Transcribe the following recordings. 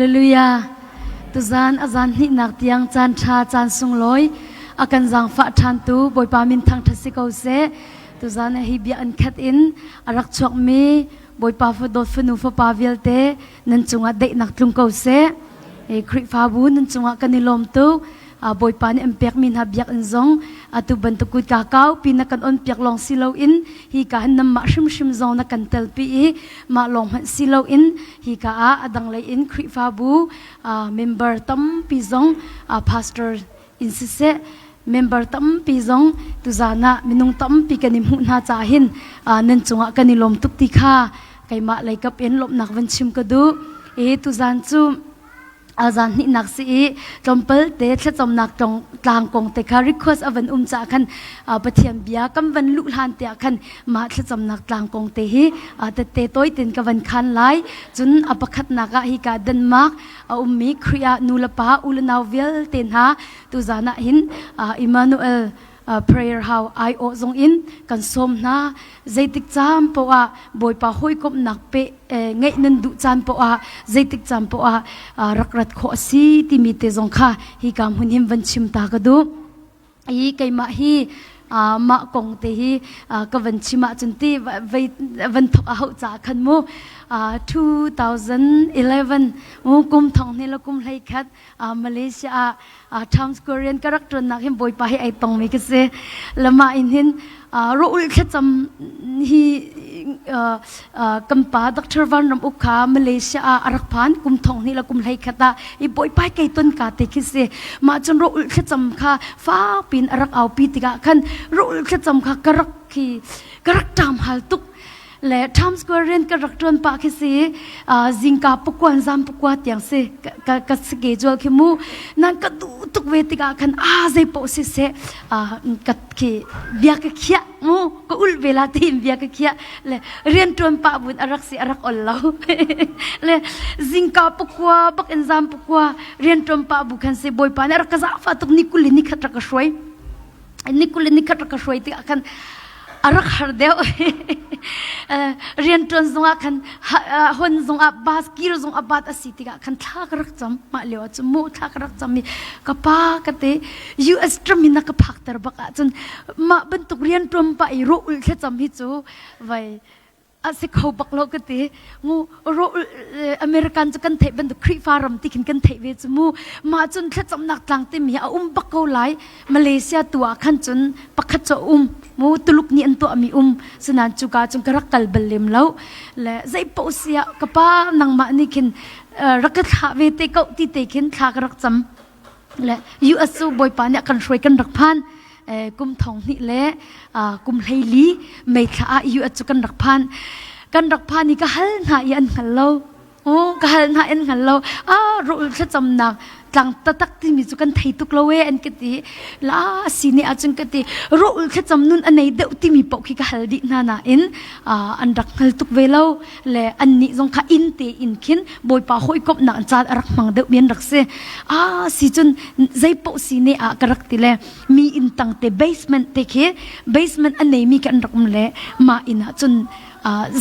Hallelujah. Tuzan a zan hnihnak tiang caan ṭha caan sunglawi a kan zaangfah ṭhantu Bawipa min thangṭhat si ko seh. Tuzan hi bia an khat in a rak chuakmi Bawipa dawt fanu fapa vialte nan cungah daihnak tlung ko seh. Khrihfabu nan cungah kan i lawm tuk. Bawipa nih an pekmi hna biakinn zong atu bantuk kutka kaupi na kan on piak lawng si loin hi ka hin nanmah hrimhrim zong na kan telpi i mah lawng hmanh si loin hi ka ah a dang lei in Khrihfabu member tampi zong pastor in siseh member tampi zong tuzan ah minung tampi kan i hmuh hna caah hin nan cungah kan i lawm tuk ti kha keimah leikap in lawmhnak van chim ka duh i tuzan cu Zan hnihnak si i tlawmpal te thlacamnak tlang kong te kha request a van um caah khan Pathian bia kan van luh hlan tiah khan mah thlacamnak tlang kong te hi tette tawi tin ka van khan lai. Cun a pakhatnak ah hika Denmark a ummi Khrih ah nu le pa u le nau vialte hna tuzan ah hin Emmanuel prayer house aiawh zong in kan sawm hna. Zeitik caan poah ah Bawipa hawikomhnak pe ngeih nan duh caan poah ah zeitik caan poah ah rak rat khawh a si timi te zong kha hi ka hmun hin van chim ta ka duh. I keimah hi mah kong te hi ka van chim ahcun ti van thok a hauh caah khan mu 2011 mu kum thong hnih le kum hlei khat Malaysia ah Times Square rian ka rak ṭuannak hin Bawipa hi ai tongmi ka si. Lama in hin rawul thlacam hi kan pa Dr. Van Ram Uk kha Malaysia ah a rak phan kum thong hnih le kum hlei khat ah i Bawipa kei ton ka te khi si. Mah cun rawul thlacam kha fak pin a rak aupi tikah khan rawul thlacam kha ka rak khi ka rak ṭam hal tuk. Le Times Square rian ka rak ṭuan pah khi si zingka pakuan zam pakua tiang si ka ka schedule khi mu nan ka duh tuk ve tikah khan a zei paoh si seh ka khi bia ka khiah mu ka ul ve la tiin bia ka khiah le rian ṭuan pah bun a rak si a rak ol lo le zingka pakua bak in zam pakua rian ṭuan pah bu khan si bawipa nih a rak ka zafa tuk ni kul in ni khat rak ka hruai ni kul in nikhat rak ka hruai tikah khan a rak har deuh. Rianṭuan zongah khan hon zongah bus kir zongah bat a si tikah khan thla ka rak cam. Mah lio ah cun mu thla ka rak cam i ka pa ka te US ram in na ka phakter bak ahcun mah bantuk rianṭuan pah i rawh ulh thlacam hi cu vai a si kho bak lo ka ti. Mu ro American cu kan theih bantuk Khrihfa ram ti khin kan theih ve cu mu. Mah cun thlacamnak tlang timi a um bak ko lai. Malaysia tu ah khan cun pakhat cu um. Mu Tuluk nih an tuahmi um. Sinan cuka cun ka rak kal bal lem lo. Le zei paoh si ah ka pa nangmah nih khin rak ka thlah ve te ko ti te khin thla ka rak cam. Le US cu Bawipa nih a kan hruai kan rak phan. Kum thong hnih le kum 14 May thla ah US cu kan rak phan. Kan rak phan i ka hal hna i an hngal lo. Ka hal hna an hngal lo. Ah, rawl thlacamnak tlang taktak timi cu kan thei tuk lo e an ka ti. La si ne ahcun ka ti. Rawl thlacam nun a nei deuh timi paoh khi ka hal dih hna nain an rak hngal tuk ve lo. Le annih zong kha inn te in khin Bawipa hawikomhnak an caan a rak hmang deuh mi an rak si. Ah, si cun zei paoh si ne ah ka rak ti le mi inn tang te basement te khi basement a neimi khi an rak um le mah inn ah cun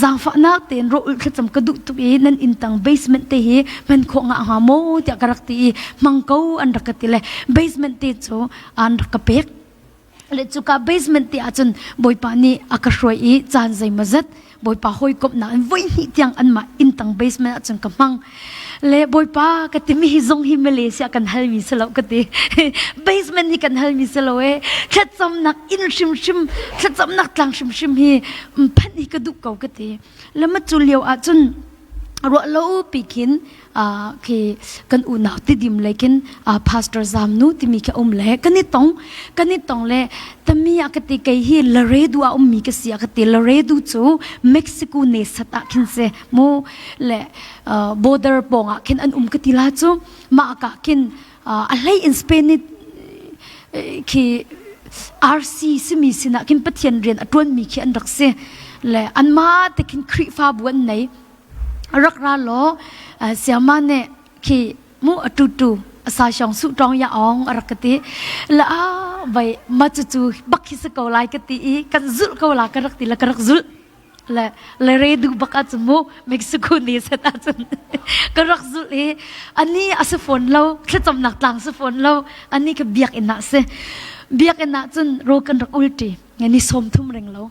zaangfahnak tein rawh ulh thlacam ka duh tuk i nan inn tang basement te hi hman khawh ngah hnga maw tiah ka rak ti i hmang ko an rak ka ti le basement te cu an rak ka pek. Le cuka basement te ahcun Bawipa nih a ka hruai i caan zeimawzat Bawipa hawikomhnak in voi hnih tiang anmah inntang basement ahcun ka hmang. Le Bawipa ka timi hi zong hi Malaysia kan halmi si lo ka ti. Basement hi kan halmi si lo e. Thlacamnak inn hrimhrim, thlacamnak tlang hrimhrim hi phanh hi ka duh ko ka ti. Le ma cu lio ahcun ruah lo pi khin khi kan unau tidim le khin pastor zam nu timi khi um le kan i tong kan i tong le tami a ka ti kei hi Laredo a ummi ka si a ka ti. Laredo cu Mexico ne sat ah khin se mu le border pawng ah khin an um ka ti la cu. Mah ka khin a hlei in Spain ni khi RC simi sinah khin Pathian rian a tuanmi khi an rak si le anmah te khin Khrihfabu an nei. Rak ra law siama nih khi mu atu tu asa shong su tong ya ong a rak ka ti. La a vai ma cu cu bak hi si ko lai ka ti i kan zulh ko la ka rak ti la ka rak zulh. Le le re du bak ah cun mu Mexico ni set ah cun ka rak zulh i ani a si fawn lo thlacamnak tlang si fawn lo ani ka biakinn ah si biakinn ah cun ro kan rak ul ṭi ni 30 reng lo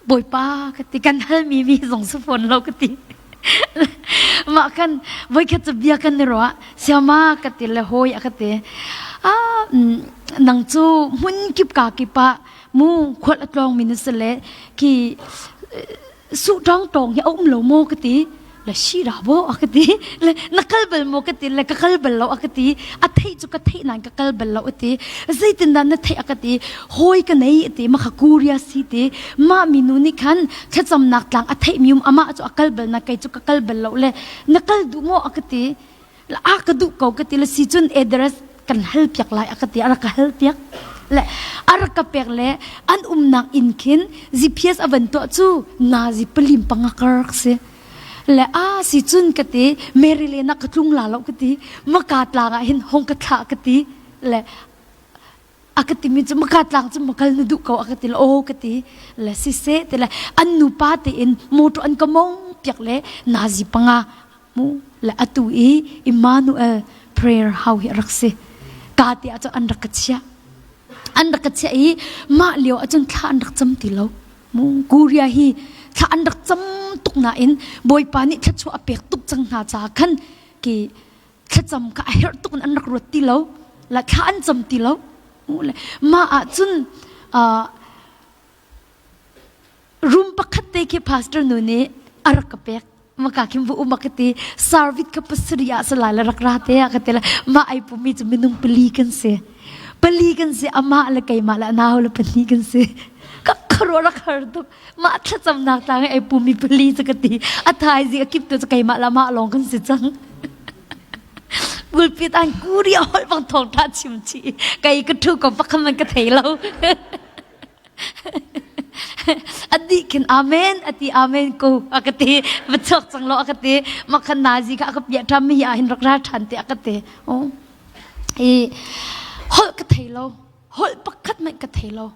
Bawipa ka ti kan halmi mi zong si fawn lo ka ti mah kan voikhat cu bia kan i ruah siama ka ti le hawi a ka ti ah nang cu hmun kip ka kip ah mu khual a tlawng mi na si le khi su tawng tawng hi a um lo maw ka ti le si ra bo a ka ti le na kal bal maw ka ti le ka kal bal lo a ka ti a theih cu ka theih nain ka kal bal lo a ti zeitindah na theih a ka ti hawi ka nei a ti makha Korea si ti mah minu nih khan thlacamnak tlang a theih mi um amah cu a kal bal na kei cu ka kal bal lo le na kal duh maw a ka ti a ka duh ko ka ti le si cun address kan hal piak lai a ka ti a rak ka hal piak le a rak ka pek le an umnak inn khin GPS a van tuah cu nazi palim panga kar si le a si cun ka ti Mary le na ka tlung la lo ka ti maka tlang ah hin hong ka thlah ka ti le a ka timi cu maka tlang cu makal na duh ko a ka ti le aw ka ti le siseh ti le an nupa tein motor an ka mong piak le nazi panga mu le atu i Emmanuel prayer how hi rak si ka ti ahcun an rak ka chiah an rak ka chiah i mah lio ahcun thla an rak cam ti lo mu Korea hi thla an rak cam tuk nain Bawipa nih thluachuah a pek tuk cang hna caah khan ki thlacam kha a herh tuk in an rak ruat ti lo la thla an cam ti lo mah ahcun room pakhat te khi pastor nu nih a rak ka pek maka khin bu uma ka ti service ka pasari ah salai la rak ra te ah ka ti la ma ai pumi cu minung pali kan si pali kan si amah le keimah le nau le pahnih kan si ka kharo rak har tuk mah thlacamnak tlang ai pumi pali cu ka ti a thaizi a kip tu cu keimah la mah lawng kan si cang pulpit an kuri a holh bang thong tha chim chi kai ka thu ko pakham man ka thei lo a dih khin amen ati amen ko a ka ti va chuak cang lo a ka ti makhan nazi kha a ka piah ṭham mi ah hin rak ra ṭhan te a ka ti oh i holh ka thei lo holh pakhat hmanh ka thei lo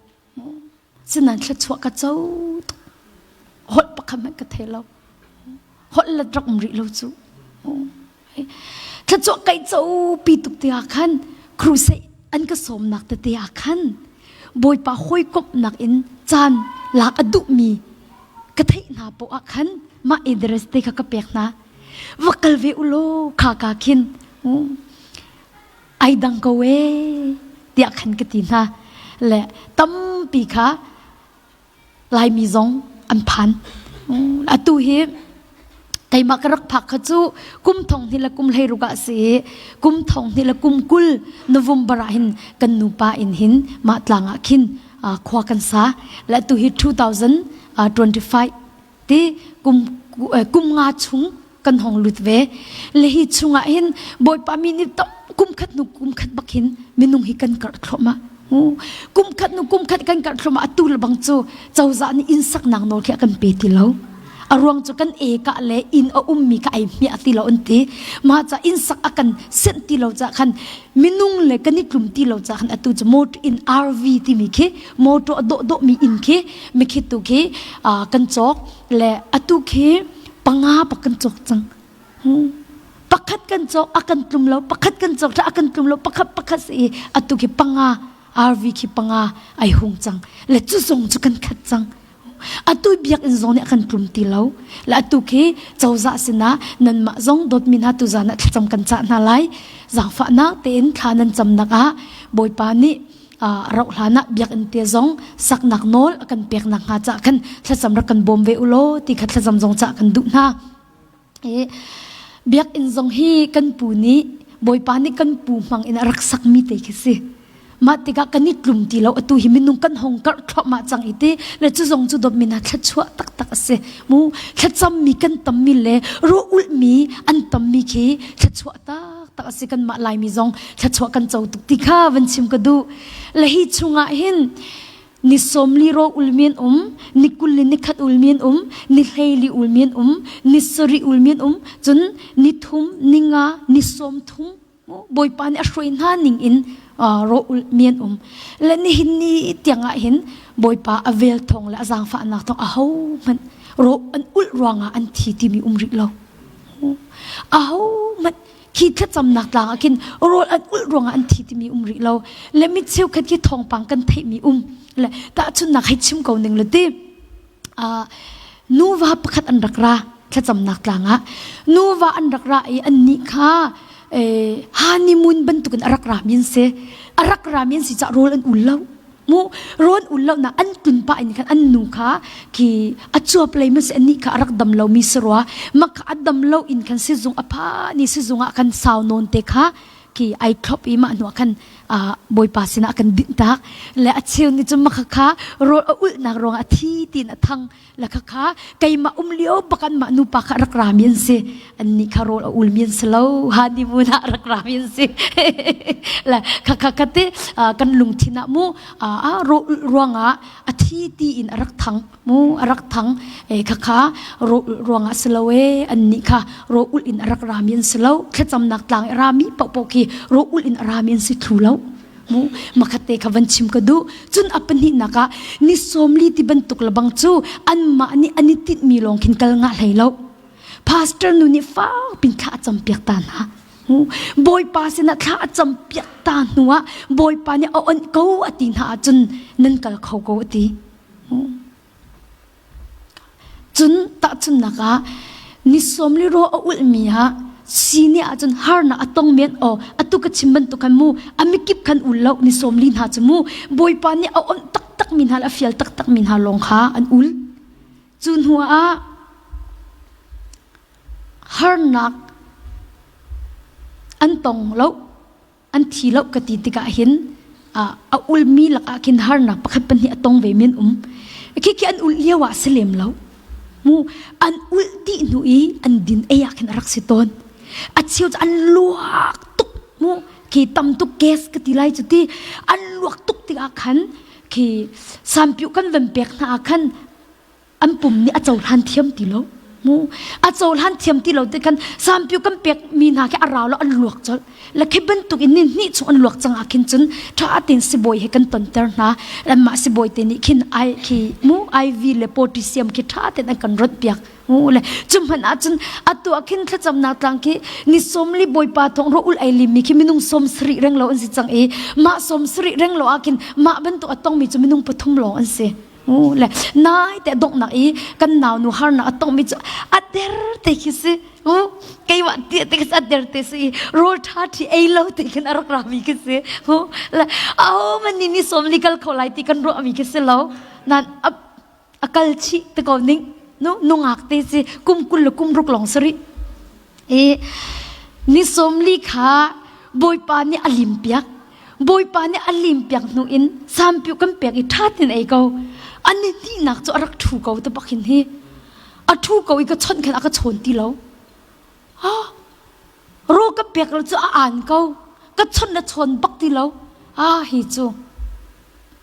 sinan thluachuah ka co tuk holh pakhat hmanh ka thei lo holh let rak um rih lo cu Thluachuah kai copi tuk tikah khan crusade an ka sawmnak tete ah khan Bawipa hawikomhnak in caan lak a duhmi ka theih hna poah ah khan mah address te kha ka pek hna. Va kal ve u law kha ka khin ai dang ko ee tiah khan ka ti hna. Le tampi kha Laimi zong an phan. Atu hi keimah ka rak phak kha cu kum thong hnih le kum 16 ah si i kum thong hnih le kum 20 November ah hin kan nupa in hin mah tlang ah khin khua kan sa. Le atu hi 2025 ti kum kum nga chung kan hong lut ve le hi chungah hin bawipa mi nih tam kum khat hnu kum khat bak hin minung hi kan karh thluahmah kum khat hnu kum khat kan karh thluahmah atu le bang cu cozah nih inn saknak nawl khi a kan pe ti lo a ruang cu kan e ka le inn a ummi kha ai hmiah ti lo an ti mah ca inn sak a kan senh ti lo ca khan minung le kan i tlum ti lo ca khan atu cu motor in RV timi khi motor a dawh dawh mi inn khi mikhi tu khi kan cawk le atu khi panga pak kan cawk cang pakhat kan cawk a kan tlum lo pakhat kan cawk a kan tlum lo pakhat pakhat si atu khi panga RV khi panga ai hung cang le cu zong cu kan khat cang atu biakinn zong nih a kan tlum ti lo le atu khi cozah sinah nanmah zong dawtmi hna tuzan ah thlacam kan cah hna lai zaangfahnak tein thla nan camnak ah Bawipa nih rauh hlan ah biakinn te zong saknak nawl a kan pek nak hnga cah khan thlacam rak kan bawm ve u law ti kha thlacam zong cah kan duh hna i biakinn zong hi kan pu nih bawipa nih kan pu hmang in a rak sakmi te khi si mah tikah kan i tlum ti lo atu hi minung kan hong karh thluahmah cang i ti le cu zong cu dawtmi hna thluachuah taktak a si mu thlacammi kan tammi le ruah ulhmi an tammi khi thluachuah taktak a si kanmah Laimi zong thluachuah kan co tuk ti kha van chim ka duh le hi chungah hin ni 40 ro ulmi an um ni 20 le ni khat ulmi an um ni 14 ulmi an um ni 7 ulmi an um cun ni thum ni nga ni 30. Bawipa nih a hruai hna ning in rawh ulh mi an um. Le nihin ni tiang ah hin Bawipa a vel thawng le a zaangfahnak thawng aho hmanh rawh an ulh ruangah an thi timi um rih lo. Aho hmanh khi thlacamnak tlang ah khin rawl an ulh ruangah an thi timi um rih lo. Le mi cheukhat khi thawngpang kan theihmi um. Le tahchunhnak hei chim ko ning le ti. Nuva pakhat an rak ra thlacamnak tlang ah nuva an rak ra i annih kha honeymoon bantukin a rak ra mi an si a rak ra mi an si caah rawl an ul lo mu rawl ul lo na an tun pah in khan an nu kha khi a cuap lei ma si annih kha a rak dam lo mi si rua mak kha a dam lo in khan sizung a pha ni sizung ah khan sau nawn te kha khi ai thlop i mah hnuah khan Bawipa sinah kan dinh tak le a cheu nih cun makha kha rawl a ulhnak ruangah a thi tiin a thang le kha kha keimah um lio bak an mah nupa kha rak rami an si annih kha rawl a ulmi an si lo honeymoon ah rak rami an si le kha kha kha te kan lungthin ah mu rawl ulh ruangah a thi tiin a rak thang mu a rak thang e khakha ro ruangah si lo e annih kha ro ul in a rak rami an si lo thlacamnak tlang i rami paohpaoh khi ro ul in a rami an si thlu lo mu makhatte kha van chim ka duh cun a pahnihnak ah ni sawmli ti bantuk lebang cu anmah nih an i tinhmi lawng khin kal ngah hlei lo pastor nu nih fak pin thla a campiak ta hna Bawipa sinah thla a campiak ta hnuah Bawipa nih a onh ko a ti hna ahcun nan kal kho ko a ti Cun tahchunhnak ah ni sawmli raw a ulhmi ah si nih ahcun harnak a tong men aw atu ka chim bantuk khan mu a mikip khan ul lo ni sawmli hna cu mu Bawipa nih a onh taktak mi hna le a fial taktak mi hna lawng kha an ul. Cu hnu ah harnak an tong lo an thi lo ka ti tikah hin a ulmi lakah khin harnak pakhat pahnih a tong ve men um khi khi an ul lio ah si lem lo mu an ul dih hnu i an din ei ah khin a rak si tawn a cheu cu an luak tuk mu khi tam tuk gas ka ti lai cu ti an luak tuk tikah khan khi sampiu kan van pek hna ah khan an pum nih a cohlan thiam ti lo mu a cohlan thiam ti lo te khan sampiu kan pek mi hna khi a rau lo an luak colh le khi bantuk in ni hnih chung an luak cang ah khin cun tha tein sibawi he kan tonter hna anmah sibawi te nih khin ai khi mu IV le potassium khi tha tein an kan rawt piak mu le cu hmanh ah cun atu ah khin thlacamnak tlang khi ni sawmli bawipa thawng ro ul ai lim mi khi minung 70 reng lo an si cang i mah 70 reng lo ah khin mah bantuk a tong mi cu minung pathum lawng an si le nai te donghnak i kan nau nu harnak a tongmi cu a der te khi si keimah ti te khi a der te si rawl ṭha ṭhi ei lo te khin a rak rami khi si le aho man ni ni som li kal kho lai ti kan ruahmi khi si lo nan a kal chih te ko ning nu nungak te si kum kul le kum ruk lawng sari I ni sawmli kha Bawipa nih a limpiak. Bawipa nih a limpiak hnu in sampiu kan pek i ṭha tein ei ko. An ni hnihnak cu a rak ṭhu ko te bak hin hi. A ṭhu ko i ka chawnh khan a ka chawn ti lo. Ah, ro ka pek lo cu a aan ko. Ka chawnh le chawn bak ti lo. Ah, hi cu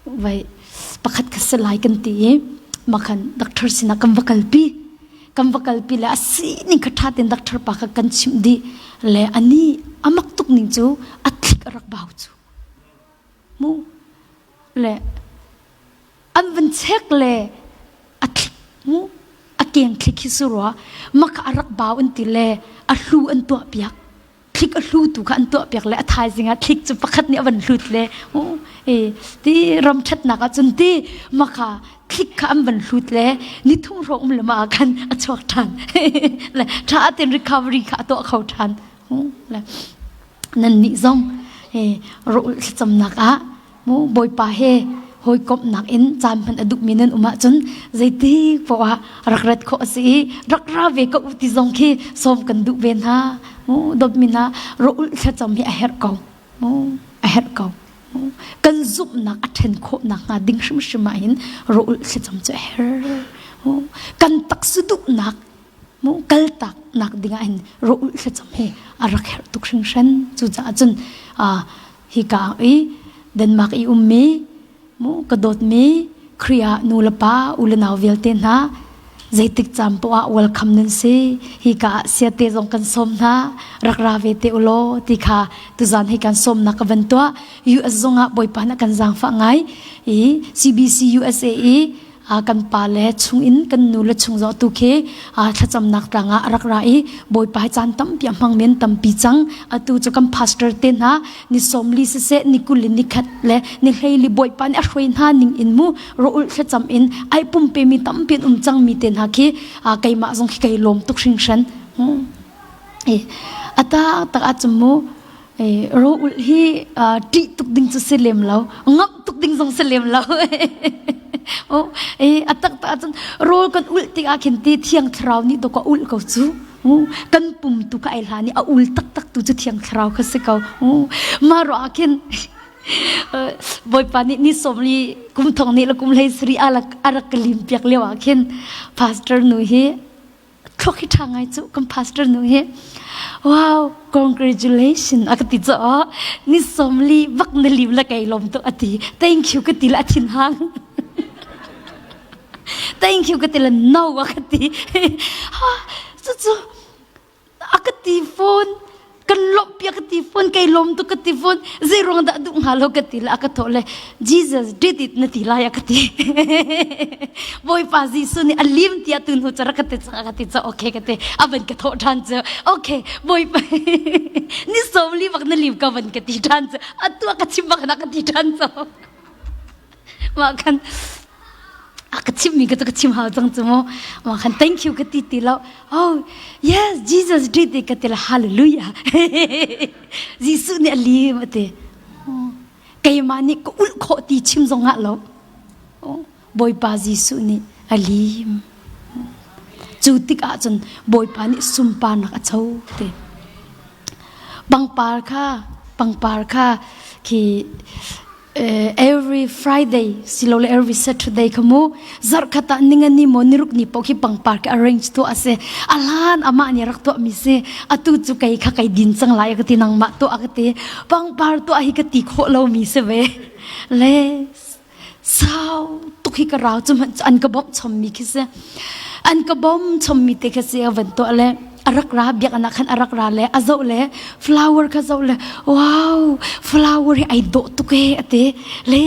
vai pakhat kha si lai kan ti i makhan doctor sinah kan va kalpi kan va kalpi le a sining kha ṭha tein doctor pa kha kan chimh dih le ani a mak tuk ning cu a thlik a rak bau cu mu le an van chek le a thlik mu a keng thlik hi su rua maka a rak bau an ti le a hlu an tuah piak thlik a hlutu kha an tuahpiak le a thaizing ah thlik cu pakhat nih a van hlut le e ti ram ṭhatnak ah cun ti maka thlik kha an van hlut le ni thum hrawng um le ma ah khan a chuak ṭhan le ṭha tein recovery kha a tuah kho ṭhan le nan nih zong e rawh thlacamnak ah Mu Bawipa he hawikomhnak in caan hman a duhmi nan um ahcun zeitik poah ah rak rat khawh a si i rak ra ve ko u ti zong khi sawm kan duh ve hna. Mu dawtmi hna rawh thlacam hi a herh ko. Mu a herh ko. Kan zumhnak a ṭhen khawh nakhnga ding hrimhrim ah hin rawh thlacam cu a herh. Kan taksa duhnak mu kaltak nak ding ah hin rawh thlacam hi a rak herh tuk hringhran. Cucaah cun hika i Denmark i ummi mu ka dawtmi Khrih ah nu le pa u le nau vialte hna. Zeitik caan poah ah welcome nan si. Hi ka ah siate zong kan sawm hna. Rak ra ve te ulaw ti kha tuzan hi kan sawmnak ka van tuah. US zong ah Bawipa na kan zaangfah ngai. I CBC USA i kan pa le chung in kan nu le chung zawh tu khi thlacamnak tlang ah rak ra i Bawipa hi caan tampi a hmang men tampi cang. Atu cu kan pastor te hna ni sawmli siseh ni kul ni khat le ni hleili Bawipa nih a hruai hna ning in mu rawul thlacam in ai pumpe mi tampi an um cang mi te hna khi keimah zong khi kai lawm tuk hringhran. Ata tak ah cun mu rawul hi ṭih tuk ding cu si lem lo ngamh tuk ding zong si lem lo. A tak tak ahcun rawl kan ulh tikah khin ti thiang thlarau nih dawk a ulh ko cu. Kan pum tu kha ai hlan i a ul taktak tu cu thiang thlarau kha si ko. Mah ruah ah khin Bawipa nih ni sawmli kum thong nih le kum hlei sari a rak ka lim piak lio ah khin pastor nu hi thluak hi ṭha ngai cu kan pastor nu hi wow congratulation a ka ti cu ni sawmli bak na lim la kei lawm tuk a ti thank you ka ti la a thin hang thank you ka ti la no a ka ti ha cu a ka ti phone kan lawmhpi a ka ti phone kei lawm tuk ka ti phone zei ruang dah duh hnga lo ka ti le a ka thawh le Jesus did it na ti lai a ka ti Bawipa Jesuh nih a lim tiah tu hnu cu rak ka ti cang a ka ti cu okay ka ti a van ka thawh ṭhan cu okay Bawipa ni sawmli bak na lim ka van ka ti ṭhan cu atu a ka chim bak na ka ti ṭhan cu mah khan a ka chimmi ka cu ka chim hau cang cu mu mah khan thank you ka ti ti lo oh yes Jesus did it ka ti la hallelujah Jesuh nih a lim a ti keimah nih ka ulh khawh ti chim zong ah lo Bawipa Jesuh nih a lim cu tikah cun Bawipa nih sunparnak a co ti pangpar kha pangpar kha khi every Friday silole every Saturday kha mu zarhkhat ah ningani maw niruk ni paoh khi pangpar khi arrange tuah a si a hlan amah nih rak tuah mi si atu cu kei kha kai din cang lai ka ti nangmah tuah ka ti pangpar tuah hi ka ti khawh lo mi si ve le sau tuk hi ka rau cu hmanh cu an ka bawmh chommi khi si an ka bawm chommi te khi si a van tuah le a rak ra biakinn ah khan a rak ra le a zoh le flower kha zoh le wow flower hi ai dawh tuk e a ti le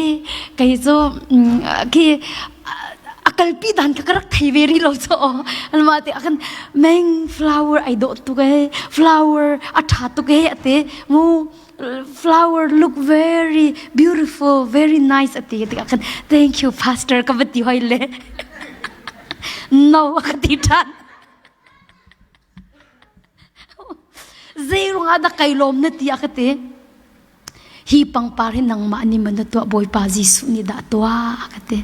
kei cu khi a kalpi dan kha ka rak thei ve rih lo cu mah te ah khan meng flower ai dawh tuk e flower a ṭha tuk e a ti mu flower look very beautiful very nice a ti tikah khan thank you pastor ka va ti hoi le no a ka ti ṭhan Zei ruangah dah kai lawm na ti a ka ti. Hi pangpar hi nangmah nih man na tuah Bawipa Jesuh nih dah tuah a ka ti.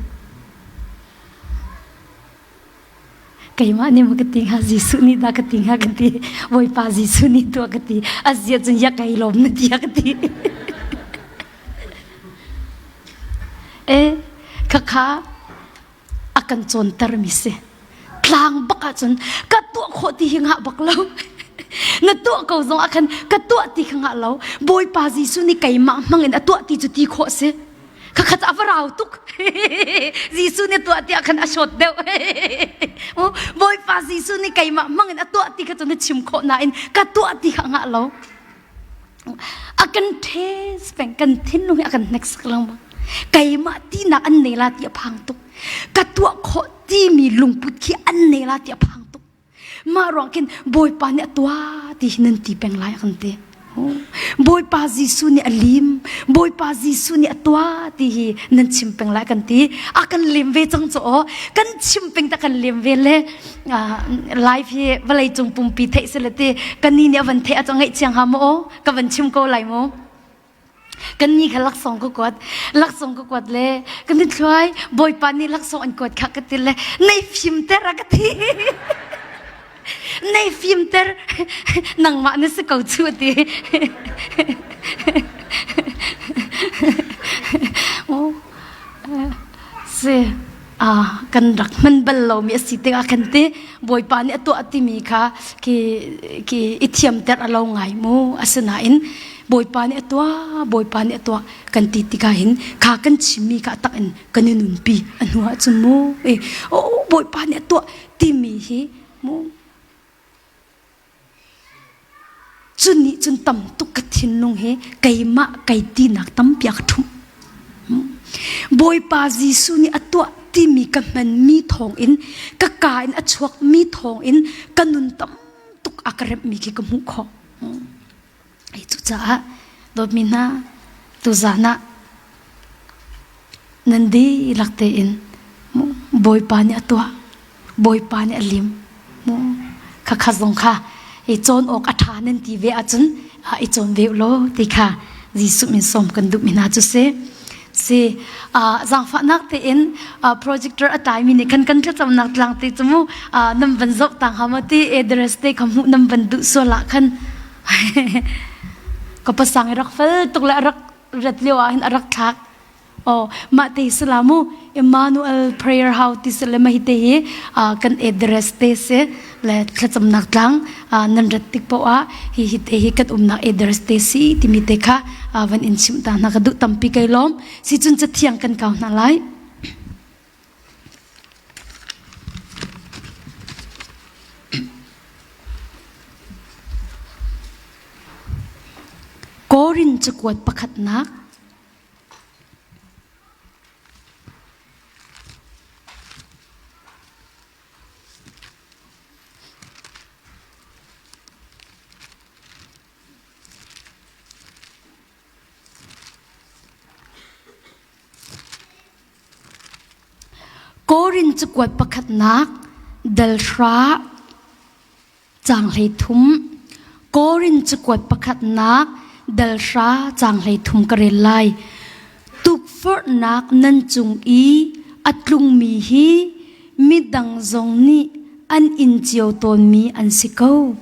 Keimah nih ma ka ti hnga Jesuh nih dah ka ti hnga ka ti. Bawipa Jesuh nih tuah ka ti. A zia cun ya kai lawm na ti a ka ti. Eh, khakha a kan cawntermi si tlang bak ahcun ka tuah khawh ti hi ngah bak lo na tuah ko zong ah khan ka tuah ti kha ngah lo bawipa Jesuh nih keimah hmang in a tuah ti cu ti khawh si khakhat a va rau tuk Jesuh nih tuah tiah khan a shawt deuh bawipa Jesuh nih keimah hmang in a tuah ti kha cu na chim khawh nain ka tuah ti kha ngah lo A kan test peng kan thinlung hi a kan hneksak lengmang. Keimah tinak an nei la ti a phang tuk. Ka tuah khawh timi lungput khi an nei la ti a phang tuk. Mah ruang khin Bawipa nih a tuah ti hi nan ti peng lai a kan ti. Bawipa Jesuh nih a lim, Bawipa Jesuh nih a tuah ti hi nan chim peng lai kan ti. A kan lim ve cang cu aw. Kan chim peng ta kan lim ve le live hi vawlei cung pumpi theih sile ti kan ni nih a van theih a ngaih chiang ha maw ka van chim ko lai mu kan ni kha laksawng ka kuat laksawng ka kuat le kan ni thluai bawipa nih laksawng an kuat kha ka ti le nei fim ter a ka ti nei fim ter nangmah na si ko chu ti si kan rak hman bal lomi a si tikah khan ti Bawipa nih a tuah timi kha khi khi i thiamter a lo ngai mu asinain Bawipa nih a tuah Bawipa nih a tuah kan ti tikah hin kha kan chimmi kha tak in kan i nunpi a hnu ah cun mu e oh. Bawipa nih a tuah timi hi mu Cu nih cun tam tuk ka thinlung hi keimah kei tinak tampi a ka ṭhumh. Bawipa Jesuh nih a tuah timi ka hmanmi thawngin ka kaa in a chuakmi thawngin ka nun tam tuk a ka remhmi khi ka hmuh khawh. Cucaah dawtmi hna tuzaan ah nan dihlak tein Bawipa nih a tuah Bawipa nih a lim khakha zong kha i cawn awk a ṭha nan ti ve ahcun i cawn ve u law ti kha Jesuh min sawm kan duhmi hna cu si. Si zaangfahnak tein projector a tlaimi nih khan kan thlacamnak tlang te cu mu nan van zoh tang ha ma ti address te kha hmuh nan van duh sual ah khan ka pasang i rak fel tuk le a rak rat lio ah hin a rak thlak Oh, mah te sila mu Emmanuel Prayer House ti sile ma hi te hi kan address te si le thlacamnak tlang nan rat tik poah ah hi hi te hi kan umnak address te si timi te kha van in chimh ta hna ka duh tampi kai lawm si cun cathiang kan kau hna lai. Korin cakuat pakhatnak Korin cakuat pakhatnak dal hra Caang 13 Korin cakuat pakhatnak dal hra caang 13 ka rel lai. Tukforhnak nan cung i a tlungmi hi midang zong nih an in cio tawnmi an si ko.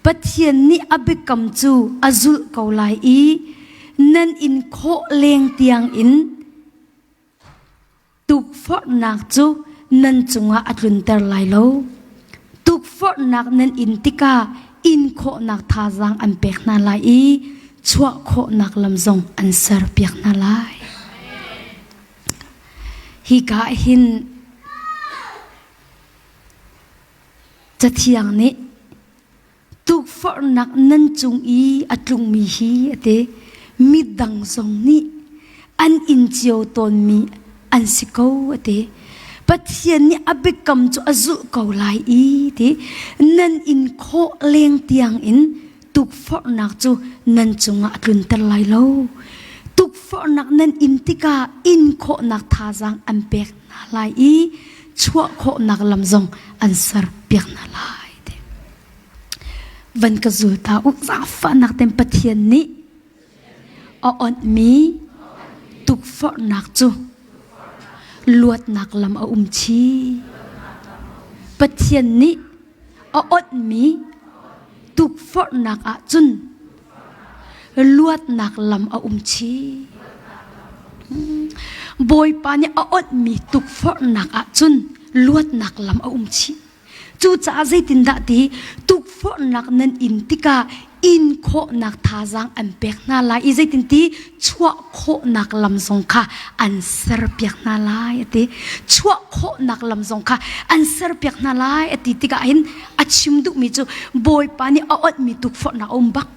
Pathian nih a biakam cu a zulh ko lai i nan in khawh leng tiangin Tukforhnak cu nan cungah a tlunter lai lo. Tukforhnak nan in tikah in khawhnak thazaang an pek hna lai i chuah khawhnak lam zong an serpiak hna lai. Hika hin Cathiang nih Tukforhnak nan cung i a tlungmi hi a ti. Midang zong nih an in cio tawnmi an si ko a ti. Pathian nih a biakam cu a zulh ko lai i ti nan in khawh leng tiang in tukforhnak cu nan cungah a tlunter lai lo. Tukforhnak nan in tikah in khawhnak thazaang an pek hna lai i chuah khawhnak lam zong an ser piak hna lai. Van ka zul ta u zaangfahnak ten Pathian nih a onhmi tukforhnak cu luatnak lam a um chi. Pathian nih a onhmi tukforhnak ah cun luatnak lam a um chi. Bawipa nih a onhmi tukforhnak ah cun luatnak lam a um chih. Cucaah zeitindah ti tukforhnak nan in tikah in khawhnak thazaang an pek hna lai i zeitin ti chuah khawhnak lam zong kha an serpiak hna lai a ti. Chuah khawhnak lam zong kha an serpiak hna lai a ti tikah hin a chim duhmi cu Bawipa nih a onhmi tukforhnak a um bak.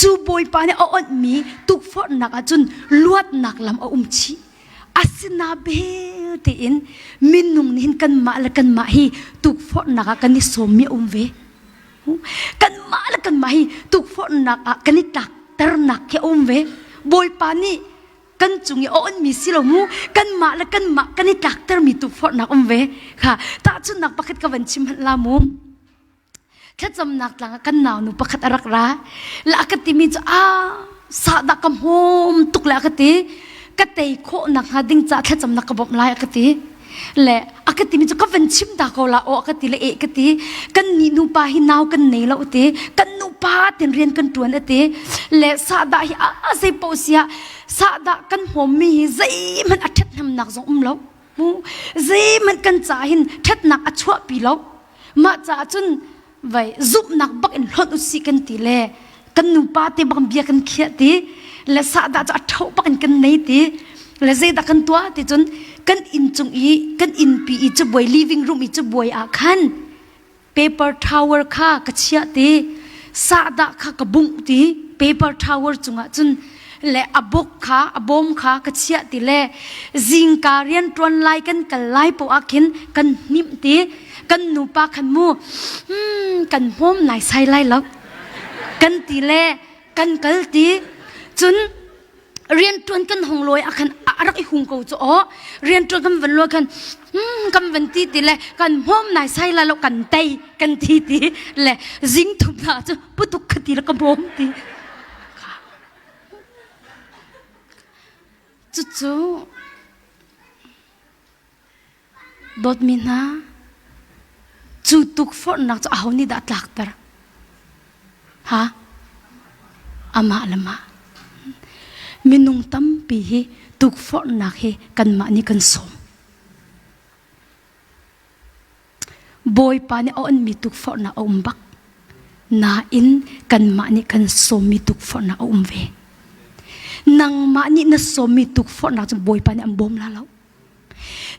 Cu Bawipa nih a onhmi tukforhnak ahcun luatnak lam a um chih. Asina bel tein minung nih hin kanmah le kanmah hi tukforhnak ah kan i sawmmi a um ve. Kanmah le kanmah hi tukforhnak ah kan i tlakternak khi a um ve. Bawipa nih kan cung i a onmi si lo mu kanmah le kanmah kan i tlaktermi tukforhnak um ve. Kha tahchunhnak pakhat ka van chim hmanh la mu. Thlacamnak tlang ah kan naunu pakhat a rak ra. La a ka timi cu a sahdah ka hmawm tuk le a ka ti. Ka tei khawh nak hnga ding ca thlacamnak ka bawmh lai a ka ti. Le a ka timi cu ka van chim ta ko la aw a ka ti le eh ka ti. Kan nih nupa hi nau kan nei lo a ti. Kan nupa ten rian kan tuan a ti. Le sahdah hi a zei paoh sia sahdah kan hmawmmi hi zeihmanh a ṭhathnemnak zong um lo. Zeihmanh kan ca hin ṭhatnak a chuahpi lo. Mah caah cun vai zumhnak bak in hlonh usih kan ti le kan nupa te bak bia kan khiah ti le sahdah cu a ṭho bak in kan nei ti le zeidah kan tuah ti cun kan inn cung i kan innpi i cabuai living room i cabuai ah khan paper towel kha ka chiah ti sahdah kha ka bungh ti paper towel cungah cun le a buk kha a bawm kha ka chiah ti le zingka rian ṭuan lai kan kal lai poah ah khin kan hnimh ti kan nupa khan mu hmm, kan hmawm nai sai lai lo kan ti le kan kal ti cun rianṭuan kan hong lawi ah khan a rak i hung ko cu aw rianṭuan kan van lawi khan hmm, kan van ti ti le kan hmawm nai sai la lo kan tei kan ti ti le zing thum hna cu putuk kha ti le ka bawm ti cucu Dawtmi hna, cu tukforhnak cu aho nih dah a tlakter? Ha? Amah le mah. Minung tampi hi tukforhnak hi kanmah nih kan sawm. Bawipa nih a onmi tukforhnak a um bak. Nain kanmah nih kan sawmmi tukforhnak a um ve. Nangmah nih na sawmmi tukforhnak cu Bawipa nih an bawm la lo.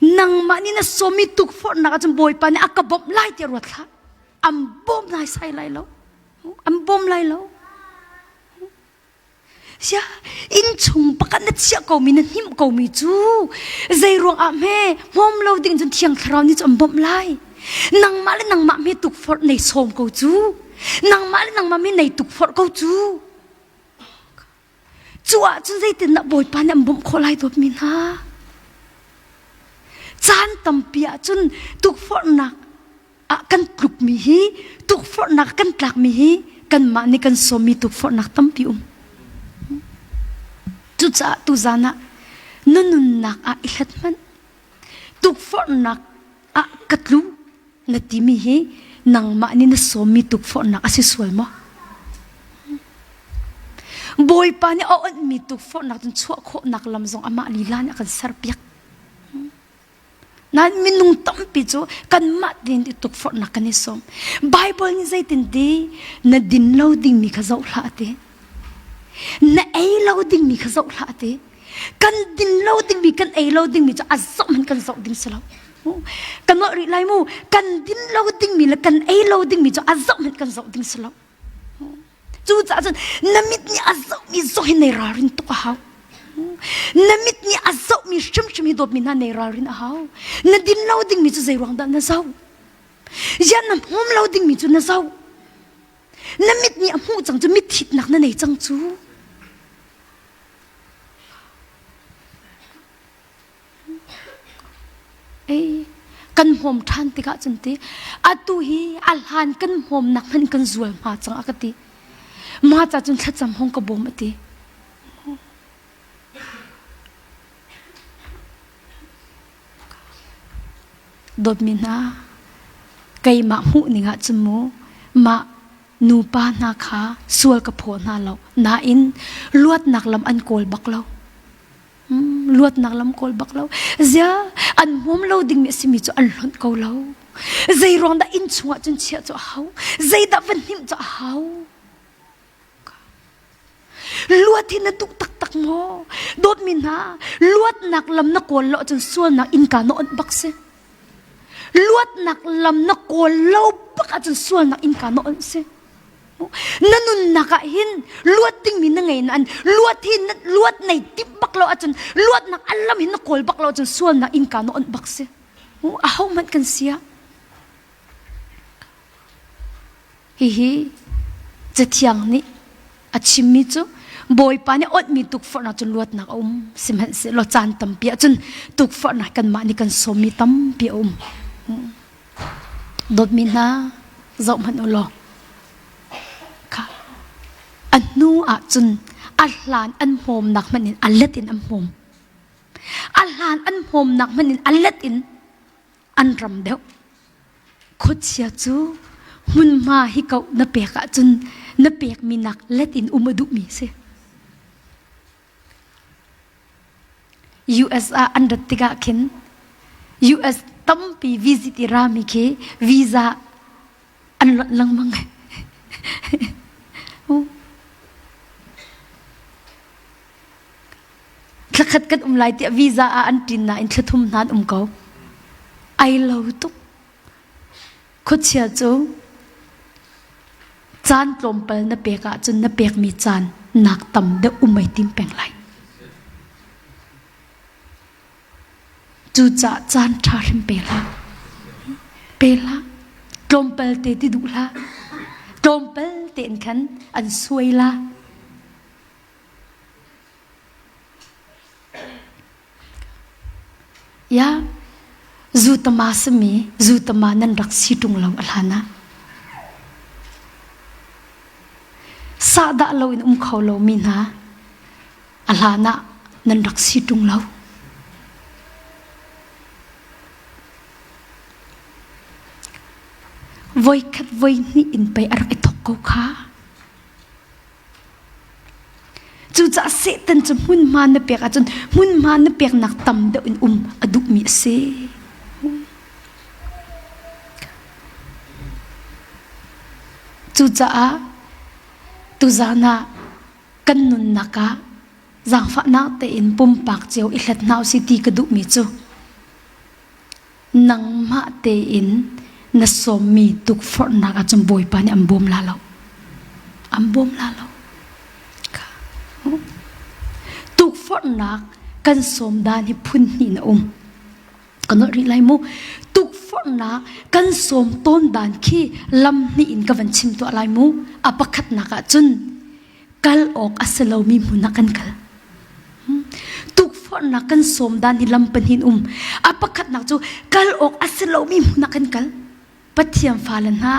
Nangmah nih na sawmi tukforhnak ahcun Bawipa nih a ka bawmh lai tiah ruat hlah. An bawm lai sai lai lo. An bawm lai lo. Sia, innchung pakhat na chiah komi na hnimh komi cu zei ruang ah hme hmawm lo ding cun thiang thlarau nih cu an bawmh lai. Nangmah le nangmah hme tukforh nei sawm ko cu. Nangmah le nangmah mi nei tukforh ko cu. Cu ahcun zeitindah Bawipa nih an bawmh khawh lai dawtmi hna? Caan tampi ahcun tukforhnak ah kan tlukmi hi tukforhnak kan tlakmi hi kanmah nih kan sawmmi tukforhnak tampi um. Cucaah tuzan ah na nunnak ah i hlat hmanh. Tukforhnak ah ka tlu na timi hi nangmah nih na sawmmi tukforhnak a si sual maw? Bawipa nih a onhmi tukforhnak cun chuah khawhnak lam zong amah lila nih a kan serpiak. Nain minung tampi cu kanmah tein i tukforhnak kan i sawm. Bible nih zeitin ti na din lo dingmi kha zoh hlah ti. Na ei lo dingmi kha zoh hlah ti. Kan din lo dingmi kan ei lo dingmi cu a zoh hmanh kan zoh ding si lo. Kan nolh rih lai mu. Kan din lo dingmi le kan ei lo dingmi cu a zoh hmanh kan zoh ding si lo. Cucaah cun na mit nih a zohmi zoh hi nei ralrin tuk a hau. Na mit nih a zohmi hrimhrim hi dawtmi hna nei ralrin a hau. Na din lo dingmi cu zei ruang dah na zoh? Ziah na hmum lo dingmi cu na zoh? Na mit nih a hmuh cang cu mit thitnak na nei cang cu. Ei, kan hmawm ṭhan tikah cun ti atu hi a hlan kan hmawmnak hmanh kan zual hma cang a ka ti. Mah ca cun thlacam hong ka bawm a ti. Dawtmi hna, keimah hmuh ning ah cun mu mah nupa hna kha sual ka phaw hna lo. Nain luatnak lam an kawl bak lo. Luatnak lam kawl bak lo. Zia an hmawm lo dingmi a simi cu an hlonh ko lo. Zei ruang dah inn chungah cun chiah cu a hau? Zeidah van hnimh cu a hau? Luat hi na duh taktak maw? Dawtmi hna, luatnak lam na kawl lo ahcun sualnak innka na onh bak si. Luatnak lam na kawl lo bak ahcun sualnak innka na onh si. Na nunnak ah hin luat dingmi na ngei nain luat hi luat nei timh bak lo ahcun luatnak an lam hin na kawl bak lo ahcun sualnak innka na onh bak si. Ahohmanh kan si ah. Hihi Cathiang nih a chimmi cu Bawipa nih onhmi tukforhnak cu luatnak a um sihmanhsehlaw caan tampi ahcun tukforhnak kanmah nih kan sawmmi tampi a um. Dawtmi hna zoh hmanh u law kha a hnu ahcun a hlan an hmawmnak hmanh in a let in an hmawm. A hlan an hmawmnak hmanh in a let in an ram deuh. Khuachia cu hmunhma hi ko na pek ahcun na pekmi nak let in um a duhmi si. US ah an rat tikah khin US tampi visit i rami khi visa an lonh lengmang. Thlakhat kan um lai tiah visa ah an ṭin nain thlathum hna an um ko. Ai lo tuk. Khuachia cu caan tlawmpal na pek ahcun na pekmi caan nak tam deuh um ai tim peng lai. Cucaah caan ṭha hrim pe hlah. Pe hlah. Tlawmpal te ti duh hlah. Tlawmpal tein khan an suai la. Ya, zutama simi zutama nan rak si ṭung lo a hlan ah. Sahdah loin um kho lomi hna a hlan ah nan rak si ṭung lo. Voikhat voihnih in pei a rak i thawk ko kha. Cucaah Satan cu hmunhma na pek ahcun hmunhma na peknak tam deuh in um a duhmi a si. Cucaah tuzaan ah kan nunnak ah zaangfahnak tein pumpak cio i hlat hna usih ti ka duhmi cu nangmah tein na sawmmi tukforhnak ahcun Bawipa nih an bawm la lo. An bawm la lo. Tukforhnak kan sawm dan hi phun hnih na um. Ka nolh rih lai mu. Tukforhnak kan sawm tawn dan khi lam hnih in ka van chim tuah lai mu. A pakhatnak ahcun kal awk a si lomi hmun ah kan kal. Tukforhnak kan sawm dan hi lam pahnih um. A pakhatnak cu kal awk a si lomi hmun ah kan kal. Pathian fale hna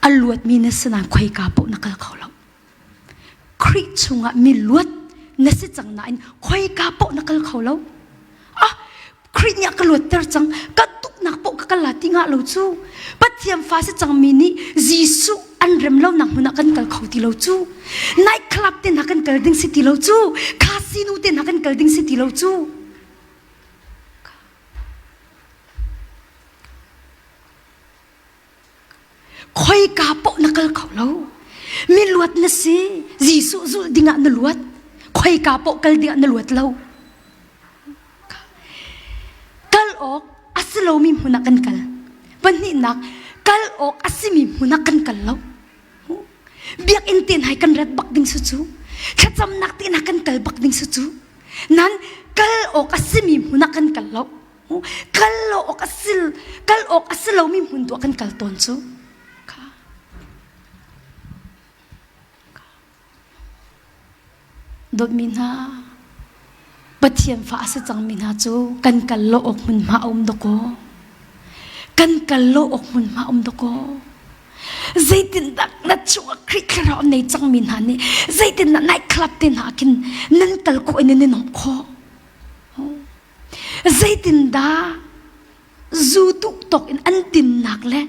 a luatmi na si nain khoika paoh na kal kho lo. Khrih chungah mi luat na si cang nain khoika paoh na kal kho lo. Ah, Khrih nih a ka luatter cang ka tuknak paoh ka kal la ti ngah lo cu Pathian fa si cangmi nih Jesuh an rem lonak hmun ah kan kal kho ti lo cu night club te hna kan kal ding si ti lo cu casino te hna kan kal ding si ti lo cu Khoika paoh na kal kho lo. Mi luat na si. Jesuh zulh dingah na luat. Khoika paoh kal dingah na luat lo. Kal awk a si lomi hmun ah kan kal. Pahnihnak, kal awk a simi hmun ah kan kal lo. Biakinn te hna kan rat bak ding su cu. Thlacamnak te hna kan kal bak ding su cu. Nan kal awk a simi hmun ah kan kal lo. Kal lo awk a si kal awk a si lomi hmun tu ah kan kal tawn cu. Dawtmi hna, Pathian fa a si cangmi hna cu kan kal lo awk hmunhma a um dawkaw. Kan kal lo awk hmunhma a um dawkaw. Zeitindah na chungah Khrih Thlarau a nei cangmi hna nih zeitindah night club te hna khin nan kal khawh i nan i nuamh khawh? Zeitindah zu duh tawk in an dinnak le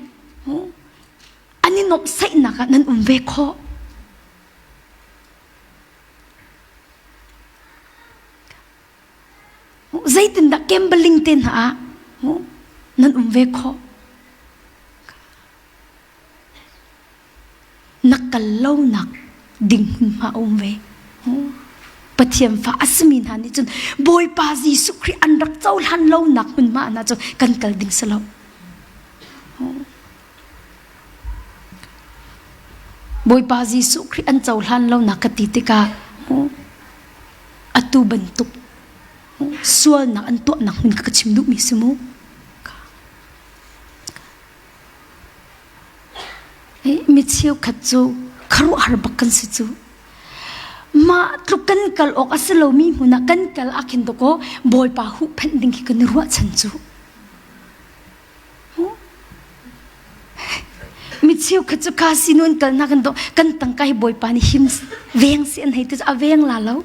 an i nuamhsaihnak ah nan um ve khawh? Zeitindah gambling te hna ah nan um ve khawh? Na kal lonak ding hmunhma a um ve. Pathian fa a simi hna nih cun Bawipa Jesuh Khrih an rak cohlan lonak hmunhma hna cu kan kal ding si lo. Bawipa Jesuh Khrih an cohlan lonak ka ti tikah atu bantuk sualnak an tuahnak hmun ka chim duhmi si mu. Mi cheukhat cu khuaruahhar bak kan si cu. Mah tluk kan kal awk a si lomi hmun ah kan kal ah khin dawkaw Bawipa huhphenh ding khi kan i ruahchan cu. Mi cheukhat cu casino an kalnak kan dawh kan tangka hi Bawipa nih him veng si an hei ti cu a veng la lo.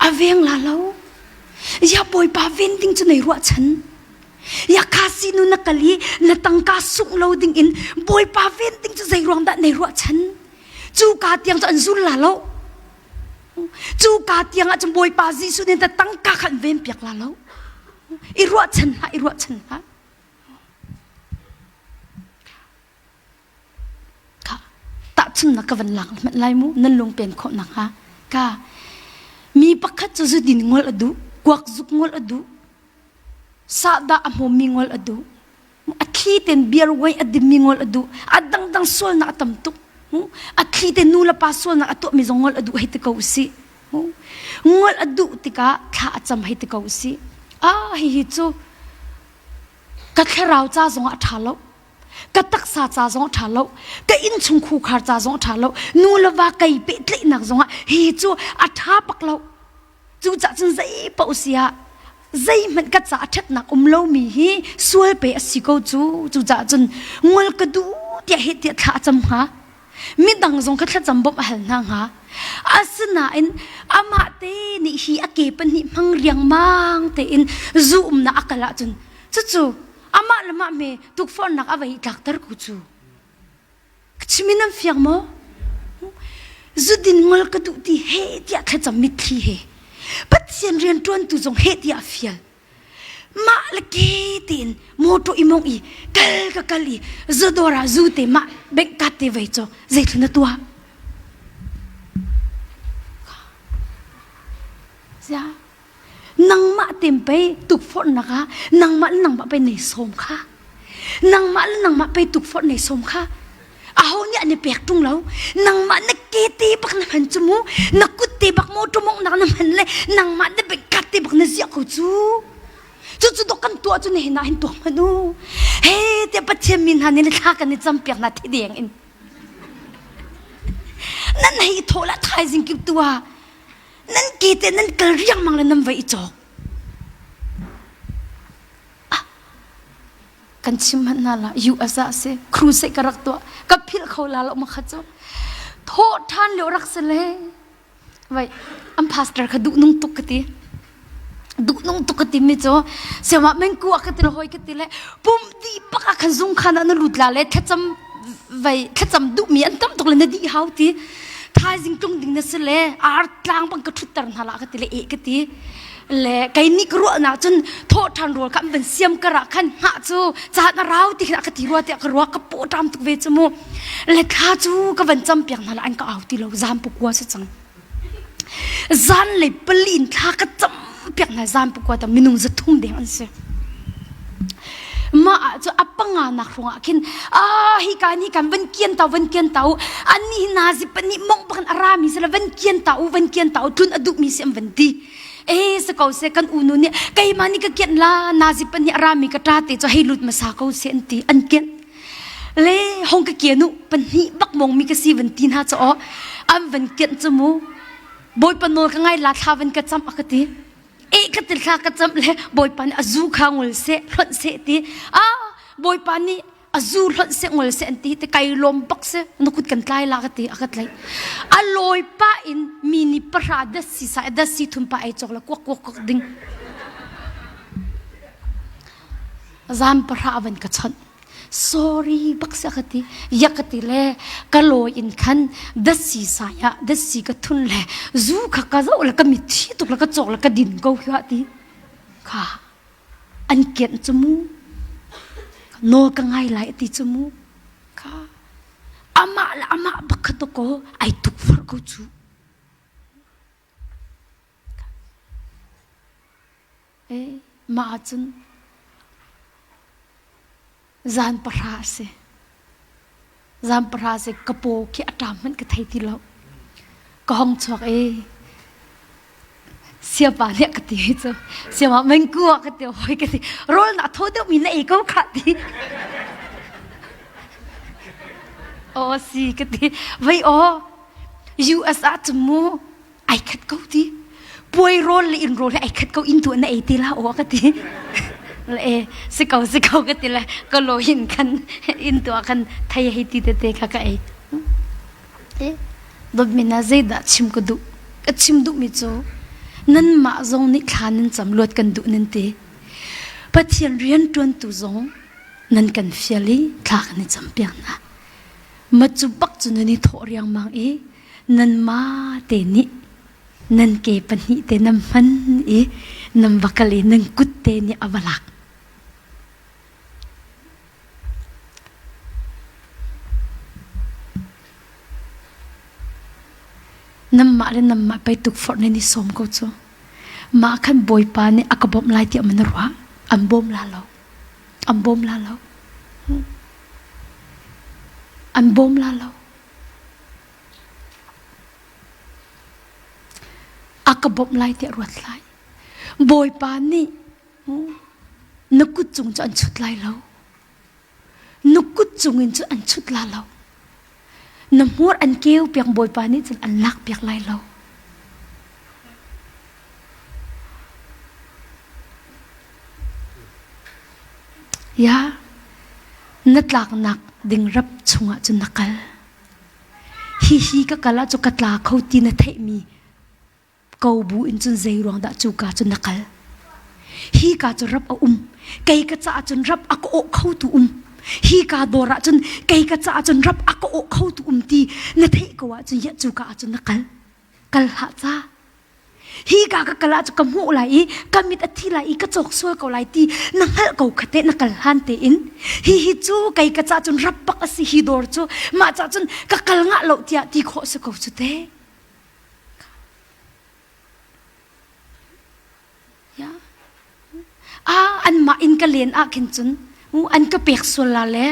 A veng la lo. Ya Bawipa ven ding cu nei ruahchan. Ya casino na kal i na tangka sungh lo ding in Bawipa ven ding cu zei ruang dah nei ruahchan? Cu ka tiang cu an zul la lo. Cu ka tiang ah cun Bawipa Jesuh nih ta tangka kha an ven piak la lo. I ruahchan hlah, i ruahchan hlah. Kha tahchunnak ka van lak hmanh lai mu nan lung pen khawh nakhnga. Ka. Mi pakhat cu zudin ngol a duh, kuak zuk ngol a duh, sahdah a hmawmmi ngol a duh, a thli ten beer wine a dimmi ngol a duh, a dangdang sualnak a tam tuk. A thli te nu le pa sualnak a tuahmi zong ngol a duh hei ti ko usih. Ngol a duh tikah thla a cam hei ti ko usih. Ah hihi cu ka thlarau ca zongah a ṭha lo. Ka taksa ca zong a ṭha lo. Ka innchung khukhar ca zong a ṭha lo. Nu le va kei pehtlaihnak zongah hihi cu a ṭha bak lo. Cucaah cun zei paoh si ah zeihmanh ka ca a ṭhatnak um lomi hi sual pe a si ko cu. Cucaah cun ngol ka duh tiah heh tiah thla a cam hnga. Midang zong kha thlacam bawmh a hal hna hnga. Asinain amah te nih hi a ke pahnih hmang riangmang tein zu umnak a kal ahcun cucu amah le mah hme tukforhnak a va i tlakter ko cu. Chim in an fiang maw? Zudin ngol ka duh ti he tiah thlacam mitthli he. Pathian rian ṭuantu zong he tiah a fial. Mah le ke tein motor i mong i kal ka kal i zudawr ah zu te mah bank card te vei cu zeitlun na tuah? Zia nangmah tem pei tukforhnak ah nangmah le nangmah pei nei sawm kha nangmah le nangmah pei tukforh nei sawm kha aho nih an i pek ṭung lo nangmah na ke te bak na hman cu mu na kut te bak motor mawngh na hman le nangmah na bengkat te bak na ziah ko cu cucu dok kan tuah cu nihin ah hin tuah hmanh u he tiah Pathian mi hna nih thla kan i cam piak hna thi deng in nan hei thawh la thaizing kip tu ah nan ke te nan kal riangmang le nan va i cawk ah kan chim hmanh hna la US ah si crusade ka rak tuah ka philh kho la lo ma kha cu thawh ṭhan lio rak si le vai an pastor kha duh nung tuk ka ti duh nung tuk ka ti mi cu siama men ku ka ti le hoi ka ti le pum di bak ah khan zung khan ah na lut la le thlacam vai thlacam duh mi an tam tuk le na di hau ti thaizing tlung ding na si le ar tlang bang ka ṭhutter hna la ka ti le e ka ti le kei nih ka ruahnak cun thawh ṭhan rawl kha an van siam kar ah khan hngah cu caan a rau ti khin a ka ti rua tiah ka ruah ka paw ṭam tuk ve cu mu le thla cu ka van cam piak hna la an ka au ti lo zan pakua si cang zan le pali in thla ka cam piak hna zan pakua ta minung zathum deng an si mah ah cu a panga nak ruangah khin ah hi ka ni kan van kian tau van kian tau an ni nazi pahnih mong bakan a rami sila van kian tau van kian tau tlun a duh mi si an van ti e se ko se kan unu nih keimah nih ka kian la nazi pahnih a rami ka ṭa te cu hei lut masa ko se an ti an kian le hong ka kian u pahnih bak mong mi ka si van ti hna cho an van kian cu mu bawipa nawl ka ngai la thla van ka cam a ka ti e ka ti thla ka cam le bawipa nih a zu kha ngol seh hlonh seh ti a bawipa nih a zu hlonh seh ngol seh an ti te kai lawm bak se na kut kan tlai la ka ti a ka tlai a lawi pa in mi ni pahra das si sa das si thum pa ei chok la kuak kuak kuak ding zam pahra van ka chon sorry bak sia ka ti ya ka ti le ka lawi in khan dasi sa ya dasi ka thun le zu kha ka zo le ka mit thi tuk le ka chok le ka din ko kha ti kha an kian chu mu nawl ka ngai lai ti chu mu kha amah le amah bak kha to ko ai tuk far ko chu Eh, mah ahcun zan pahra a si. Zan pahra a si ka paw khi a ṭam hmanh ka thei ti lo. Ka hong chuak i siapa nih ka ti cu siapa mengku ah ka ti hoi ka ti rawl na thaw deuh mi na ei ko kha ti. Aw si ka ti vai aw US ah cun mu ai khat ko ti puai rawl le inn rawl he ai khat ko inn tu na ei ti la aw ka ti le e si ko si ko ka ti le ka lo hin khan inn tu ah khan thei hei ti tete kha ka ei dawtmi na zeidah chim ka duh ka chim duhmi cu nanmah zong nih thla nan cam luat kan duh nan ti Pathian rian ṭuantu zong nan kan fial i thla kan i cam piak hna ma cu bak cu nan i thawh riangmang i nanmah te nih nan ke pahnih te nan hman i nan va kal i nan kut te nih a va lak. Nanmah le nanmah pei tukforh nan i sawm ko cu. Mah khan Bawipa nih a ka bawmh lai tiah man na ruah? An bawm la lo. An bawm la lo. An bawm la lo. A ka bawmh lai tiah ruat lai. Bawipa nih na kut cung cu an chut lai lo. Na kut cungin cun an chut la lo. Na hmur an keu piak Bawipa nih cun an lak piak lai lo. Ya, na tlaknak ding rap chungah cun na kal. Hihi ka kal ah cu ka tla kho ti na theihmi ko bu in cun zei ruang dah cu ka cu na kal hi ka cu rap a um kei ka caah cun rap a ka awh kho tu um hi ka dawr ah cun kei ka caah cun rap a ka awh kho tu um ti na theih ko ah cun ya cu ka ah cun na kal kal hlah ca hi ka ka kal ah cu ka hmuh lai i ka mit a thi lai i ka cawk sual ko lai ti na hngalh ko khate na kal hlan tein hi hi cu kei ka caah cun rap bak a si hi dawr cu mah cah cun ka kal ngah lo tiah ti khawh si ko cu te Ya. Ah, anmah in ka len ah khin cun an ka pek sual la le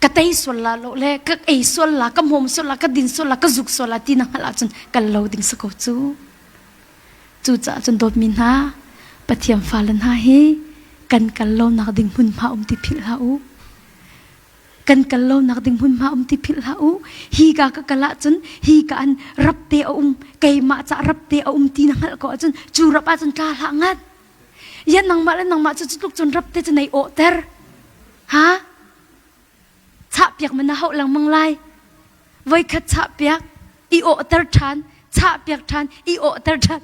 ka tei sual la lo le ka ei sual la ka hmawm sual la ka din sual la ka zuk sual la ti na hngalh ahcun kal lo ding si ko cu. Cucaah cun dawtmi hna Pathian fale hna hi kan kal lonak ding hmunhma um ti philh hlah u. Kan kal lonak ding hmunhma um ti philh hlah u. Hi ka ka kal ahcun hi ka an rap te a um, keimah ca rap te a um ti na hngalh ko ahcun cu rap ahcun tla hlah ngat. Ya nangmah le nangmah cu cutluk cun rap te cu nei awhter. Ha? Chah piak man na hauh lengmang lai. Voikhat chah piak, i awhter ṭhan, chah piak ṭhan, i awhter ṭhan.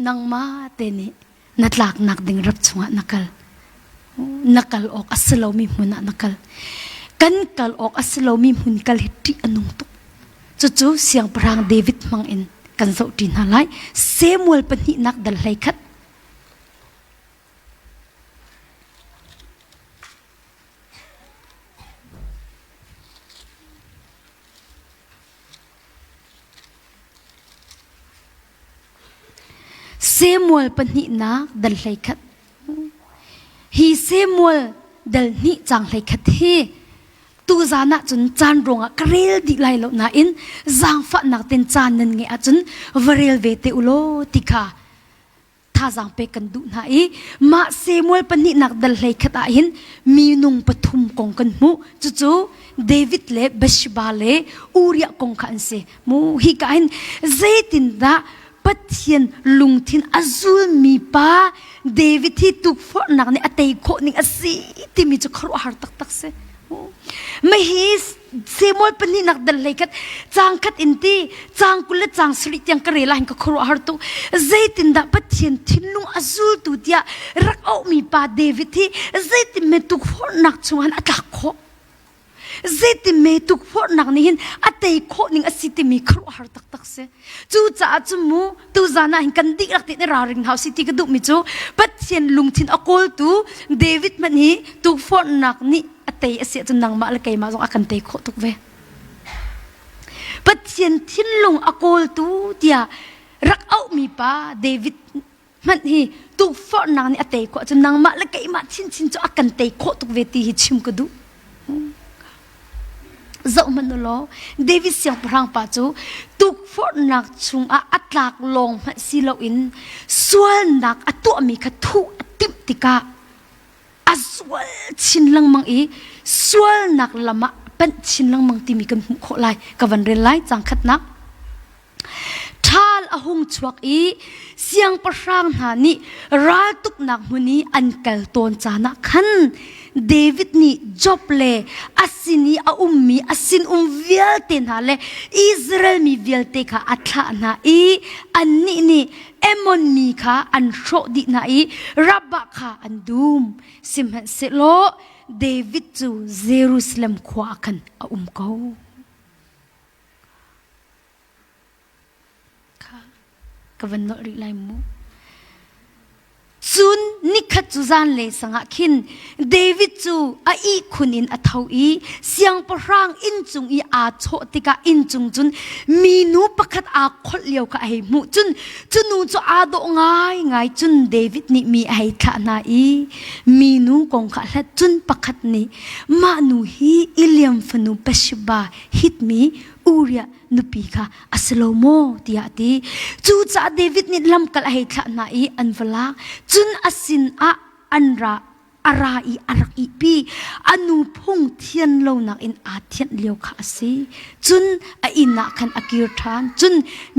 Nangmah te nih na tlaknak ding rap chungah na kal. Na kal awk a si lomi hmun ah na kal. Kan kal awk a si lomi hmun kal hi ṭih a nung tuk. Cucu Siangpahrang David hmang in kan zohṭi hna lai. Samuel pahnihnak dal 11. Samuel pahnihnak dal 11. Hi Samuel dal hnih cang 11 hi tuzan ah cun caan ruangah ka rel dih lai lo nain zaangfahnak ten caan nan ngeih ahcun va rel ve te u law ti kha thazaang pek kan duh hna i mah Samuel pahnihnak dal 11 ah hin minung pathum kong kan hmuh cucu David le Bathsheba le Uriah kong kha an si mu hi ka hin zeitindah Pathian lungthin a zulmi pa David hi tukforhnak nih a tei khawh ning a si timi cu khuaruahhar taktak si Mahi Samuel pahnihnak dal hlei khat caang khat in ti caang 20 le caang sarih tiang ka rel ah hin ka khuaruah har tuk zeitindah Pathian thinlung a zultu tiah rak auhmi pa David hi zeitin me tukforhnak chungah a tlak khawh zeitin me tukforhnak nih hin a tei khawh ning a si timi khuaruahhar taktak si Cucaah cu mu tuzan ah hin kan dihlak tein i ralring hna usih ti ka duhmi cu Pathian lungthin a kawltu David hmanh hi tukforhnak nih a tei a si ahcun nangmah le keimah zong a kan tei khawh tuk ve. Pathian thinlung a kawltu tiah rak auhmi pa David hmanh hi tukforhnak nih a tei khawh ahcun nangmah le keimah chinchin cu a kan tei khawh tuk ve ti hi chim ka duh. Zoh hmanh u law David siangpahrang pa cu tukforhnak chungah a tlak lawng hmanh si loin sualnak a tuahmi kha thuh a timh tikah a zual chin lengmang i sualnak lam ah panh chin lengmang timi kan hmuh khawh lai. Ka van rel lai cang khatnak. Ṭhal a hung chuak i siangpahrang hna nih raltuknak hmun i an kal tawn caan ah khan David nih Job le a sin i a ummi a sinum vialte hna le Israel mi vialte kha a thlah hna i annih nih Ammon mi kha an hrawh dih hna i Rabbah kha an dum. Sihmanhsehlaw David cu Jerusalem khua ah khan a um ko. Ka van nolh rih lai mu. Cun nikhat cu zanlei sangah khin David cu a ihkhun in a tho i siangpahrang inncung i aa chawh tikah inncung cun minu pakhat aa kholh lio kha a hei hmuh. Cun cu nu cu aa dawh ngaingai. Cun David nih mi a hei thlah hna i minu kong kha a hlat. Cun pakhat nih mah nu hi Eliam fanu Bathsheba hitmi Uriah nupi kha a si lo maw tiah a ti. Cucaah David nih lamkal a hei thlah hna i an va lak. Cun a sinah an ra a ra i a rak ihpi. A nu phung thian lonak in aa thianh lio kha a si. Cun a inn ah khan a kir ṭhan. Cun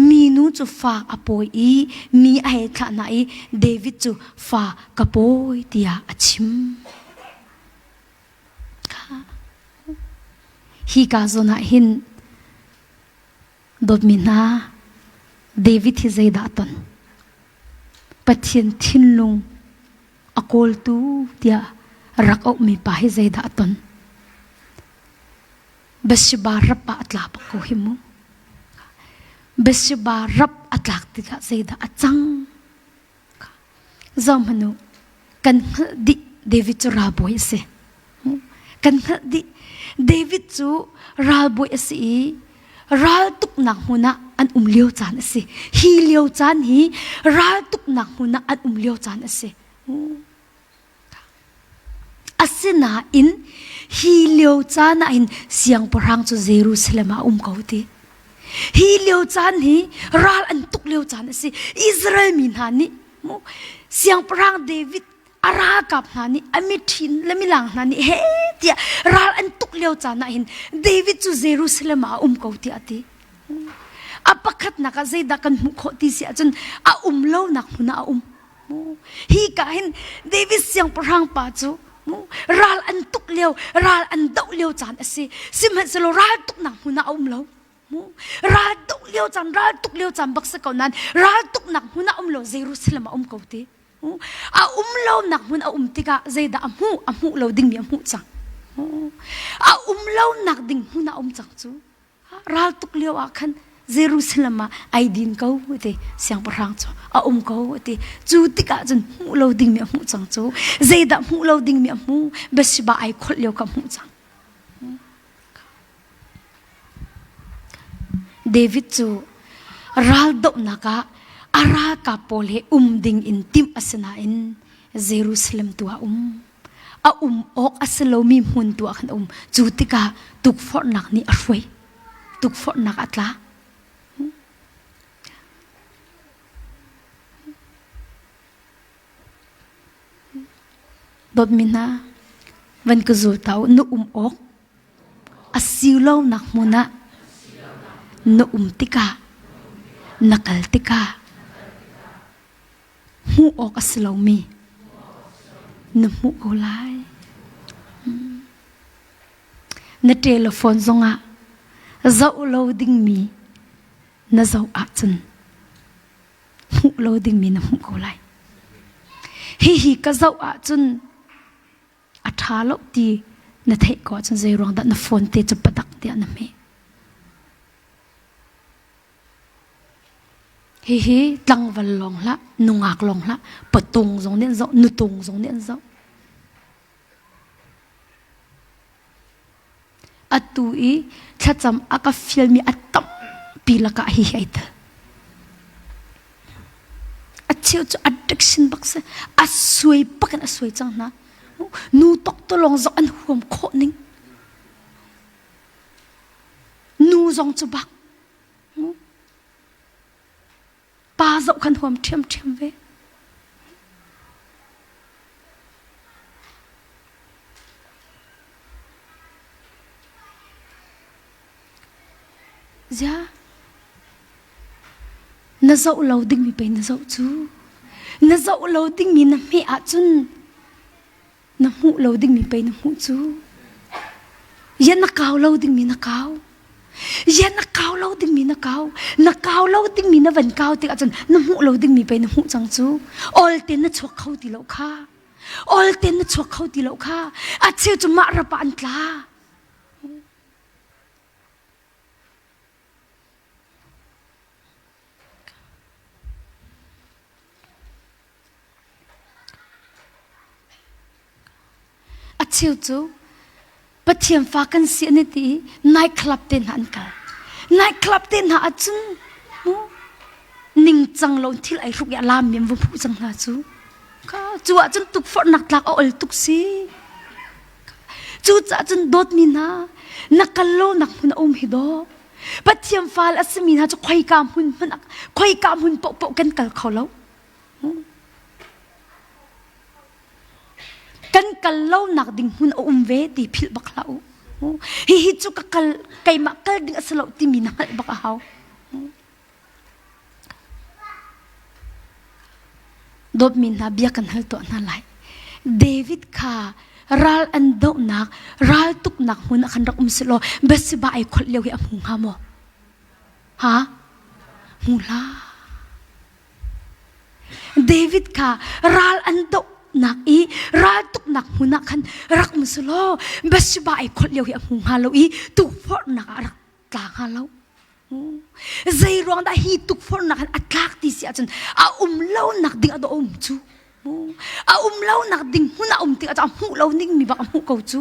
minu cu fa a pawi i mi a hei thlah hna i David cu fa ka pawi tiah a chim. Hi ka zawn ah hin dawtmi hna David hi zeidah a ton? Pathian thinlung a kawltu tiah rak auhmi pa hi zeidah a ton? Bathsheba rap ah a tla bak ko hi mu. Bathsheba rap a tlak tikah zeidah a cang? Zohhmanh u, kan hngalh dih David cu ralbawi a si. Kan hngalh dih. David cu ralbawi a si i raltuknak hmun ah an um lio caan a si. Hi lio caan hi raltuknak hmun ah an um lio caan a si. Asinain hi lio caan ah hin siangpahrang cu Jerusalem ah a um ko ti. Hi lio caan hi ral an tuk lio caan a si. Israel mi hna nih siangpahrang David a ralkap hna nih a mithin le milang hna nih he tiah ral an tuk lio caan ah hin David cu Jerusalem ah a um ko tiah a ti. A pakhatnak ah zeidah kan hmuh khawh ti si ahcun a um lonak hmun ah a um. Hi ka hin David siangpahrang pa cu ral an tuk lio, ral an doh lio caan a si. Sihmanhsehlaw ral tuknak hmun ah a um lo. Ral tuk lio caan, ral tuk lio caan bak si ko nain ral tuknak hmun ah um lo Jerusalem ah um ko ti. A um lonak hmun a um tikah zeidah a hmuh? A hmuh lo dingmi a hmuh cang. A um lonak ding hmun ah um cang cu. Ral tuk lio ah khan Jerusalem ah ai din ko ti siangpahrang cu a um ko ti cu tikah cun hmuh lo dingmi a hmuh cang cu zeidah hmuh lo dingmi a hmu Bathsheba ai kholh lio kha hmuh cang David cu raldohnak ah a ralkap pawl he um ding in timh a si nain Jerusalem tu ah um a um awk a si lomi hmun tu ah khan a um. Cu tikah tukforhnak nih a hruai. Tukforhnak a tla. Dawtmi hna, van ka zul ta u, na um awk a si lonak hmun ah na um tikah, na kal tikah, hmuh awk a si lomi na hmuh ko lai. Na telephone zongah zoh lo dingmi na zoh ahcun hmuh lo dingmi na hmuh ko lai. Hihi ka zoh ahcun a ṭha lo ti na theih ko ahcun zei ruang dah na phone te cu padak tiah na hmeh. Hihi tlangval lawng hlah, nungak lawng hlah, patung zong nih an zoh, nutung zong nih an zoh. Atu i thlacam a ka fialmi a tampi lakah hihi ai tel. A cheu cu addiction bak si. A suai bak in a suai cang hna. Nu tawktawlawng zong an huam khawh ning. Nu zong cu bak. Pa zoh khan huam ṭhiamṭhiam ve. Zia na zoh lo dingmi pei na zoh cu. Na zoh lo dingmi na hmeh ahcun na hmuh lo dingmi pei na hmuh cu yan na kau lo dingmi na kau yan na kau lo dingmi na kau na kau lo dingmi na van kau tik ahcun na hmuh lo dingmi pei na hmuh cang cu ol ten na chuak kho ti lo kha ol ten na chuak kho ti lo kha a cheu cu mah rap ah an tla cheu cu Pathian fa kan si an i ti i night club te hna an kal. Night club te hna ahcun mu ningcang lo thil ai hruk i a lam mi an va hmuh cang hna cu. Kha cu ahcun tukforhnak tlak a ol tuk si. Cucaah cun dawtmi hna na kal lonak hmun a um hi dawh. Pathian fal a simi hna cu khoika hmun hmanh khoika hmun paohpaoh kan kal kho lo. Kan kal lonak ding hmun a um ve ti philh bak hlah u. Hihi cu ka kal keimah kal ding a si lo timi na hngalh bak a hau. Dawtmi hna bia kan hal tuah hna lai. David kha ral an dohnak, raltuknak hmun ah khan rak um selaw Bathsheba ai kholh lio hi a hmu hnga maw? Ha? Hmu hlah. David kha ral an dohnak i raltuknak hmun ah khan rak um selaw Bathsheba ai kholh lio hi a hmu hnga lo i tukforhnak ah a rak tla hnga lo. Zei ruang dah hi tukforhnak han a tlak ti si ahcun a um lonak ding a um cu. A um lonak ding hmun a um tik ahcun a hmuh lo ning mi bak a hmuh ko cu.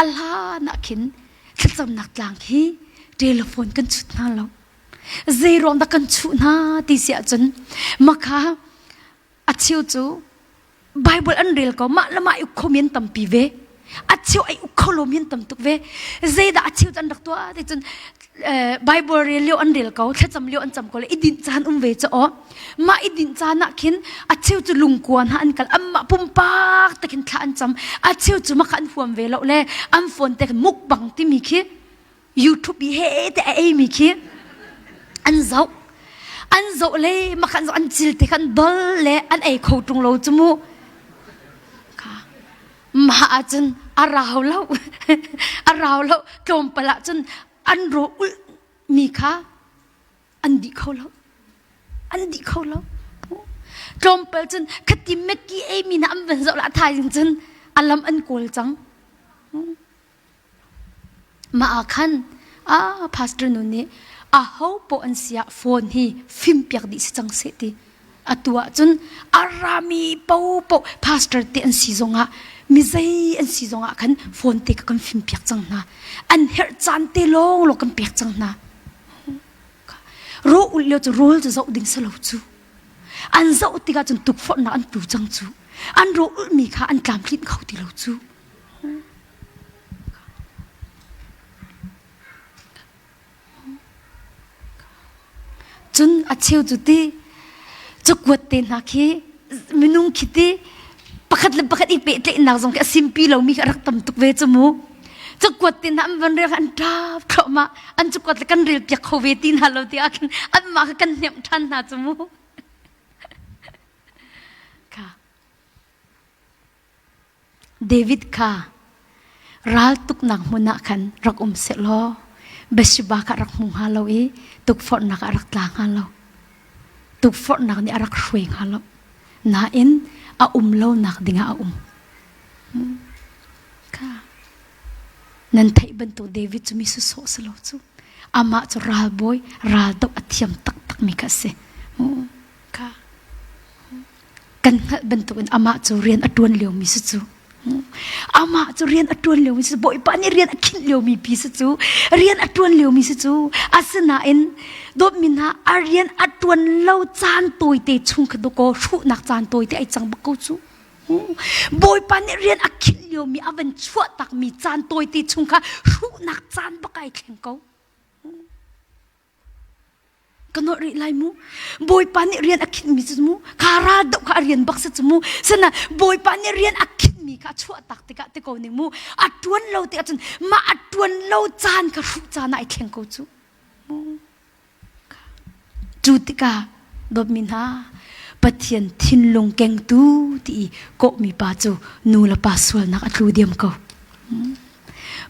A hlan ah khin thlacamnak tlang khi telephone kan chut hna lo. Zei ruang dah kan chuh hna ti si ahcun makha a cheu cu Bible an rel ko mah le mah i uk khomi an tampi ve a cheu ai uk kho lomi an tam tuk ve zeidah a cheu cu an rak tuah ti cun Bible rel lio an rel ko thlacam lio an cam ko le i dinh caan um ve cu aw mah i dinh caan ah khin a cheu cu lungkua hna an kal anmah pumpak te khin thla an cam a cheu cu mah kha an huam ve lo le an phone te khin mukbang timi khi YouTube i he te a ei mi khi an zoh an zoh le makhan zoh an cil te khan dol le an ei kho tung lo chu mu kha mah ahcun a rau lo a rau lo tlawmpal ahcun an ro ulh mi kha an dih kho lo an dih kho lo tlawmpal cun khati mekki ei mi na an van zoh la thaizing cun alam an kawl cang Mah ah khan ah pastor nu nih aho poh an si ah phone hi fimpiak dih si cang seh ti. Atu ahcun a rami popoh pastor te an si zongah mizei an si zongah khan phone te ka kan fimpiak cang hna. An herh caan te lawng lawng kan pek cang hna. Raw ulh lio cu rawl cu zoh ding si lo cu. An zoh tikah cun tukforhnak an tu cang cu. An raw ulhmi kha an tlamtlinh kho ti lo cu. Cun a cheu cu ti cakuat te hna khi minung khi ti pakhat le pakhat i pehtlaihnak zong khi a simpi lomi khi a rak tam tuk ve cu mu. Cakuat te hna an van rel an ṭap thluahmah an cakuat le kan rel piak kho ve ti hna lo tiah khin anmah kha kan hnemh ṭhan hna cu mu. Kha. David kha raltuknak hmun ah khan rak um sehlaw Bathsheba kha rak hmu hnga lo i tukforhnak ah rak tla hnga lo. Tukforhnak nih a rak hruai hnga lo. Nain a um lonak dingah a um. Kha nan theih bantuk David cu mi sawsawh si lo cu. Amah cu ralbawi, raldoh a thiam taktakmi kha a si. Kha kan hngalh bantukin amah cu rian a ṭuan liomi si cu amah cu rian a ṭuan liomi si bawipa nih rian a khinh liomi pi si cu rian a ṭuan liomi si cu asinain dawtmi hna a rian a ṭuan lo caan tawite chung kha dawkaw hruhnak caan tawite ai cang bak ko cu bawipa nih rian a khinh liomi a van chuah takmi caan tawite chung kha hruhnak caan bak ai thleng ko Ka nolh rih lai mu. Bawipa nih rian a khinhmi cu mu. Kha ral doh kha a rian bak si cu mu. Sana Bawipa nih rian a khinhmi kha a chuah tak tikah ti ko ning mu. A ṭuan lo tikah cun mah a ṭuan lo caan kha hruh caan ah ai thleng ko cu. Mu. Cu tikah dawtmi hna Pathian thinlung kengtu ti i kawhmi pa cu nu le pa sualnak a tlu diam ko.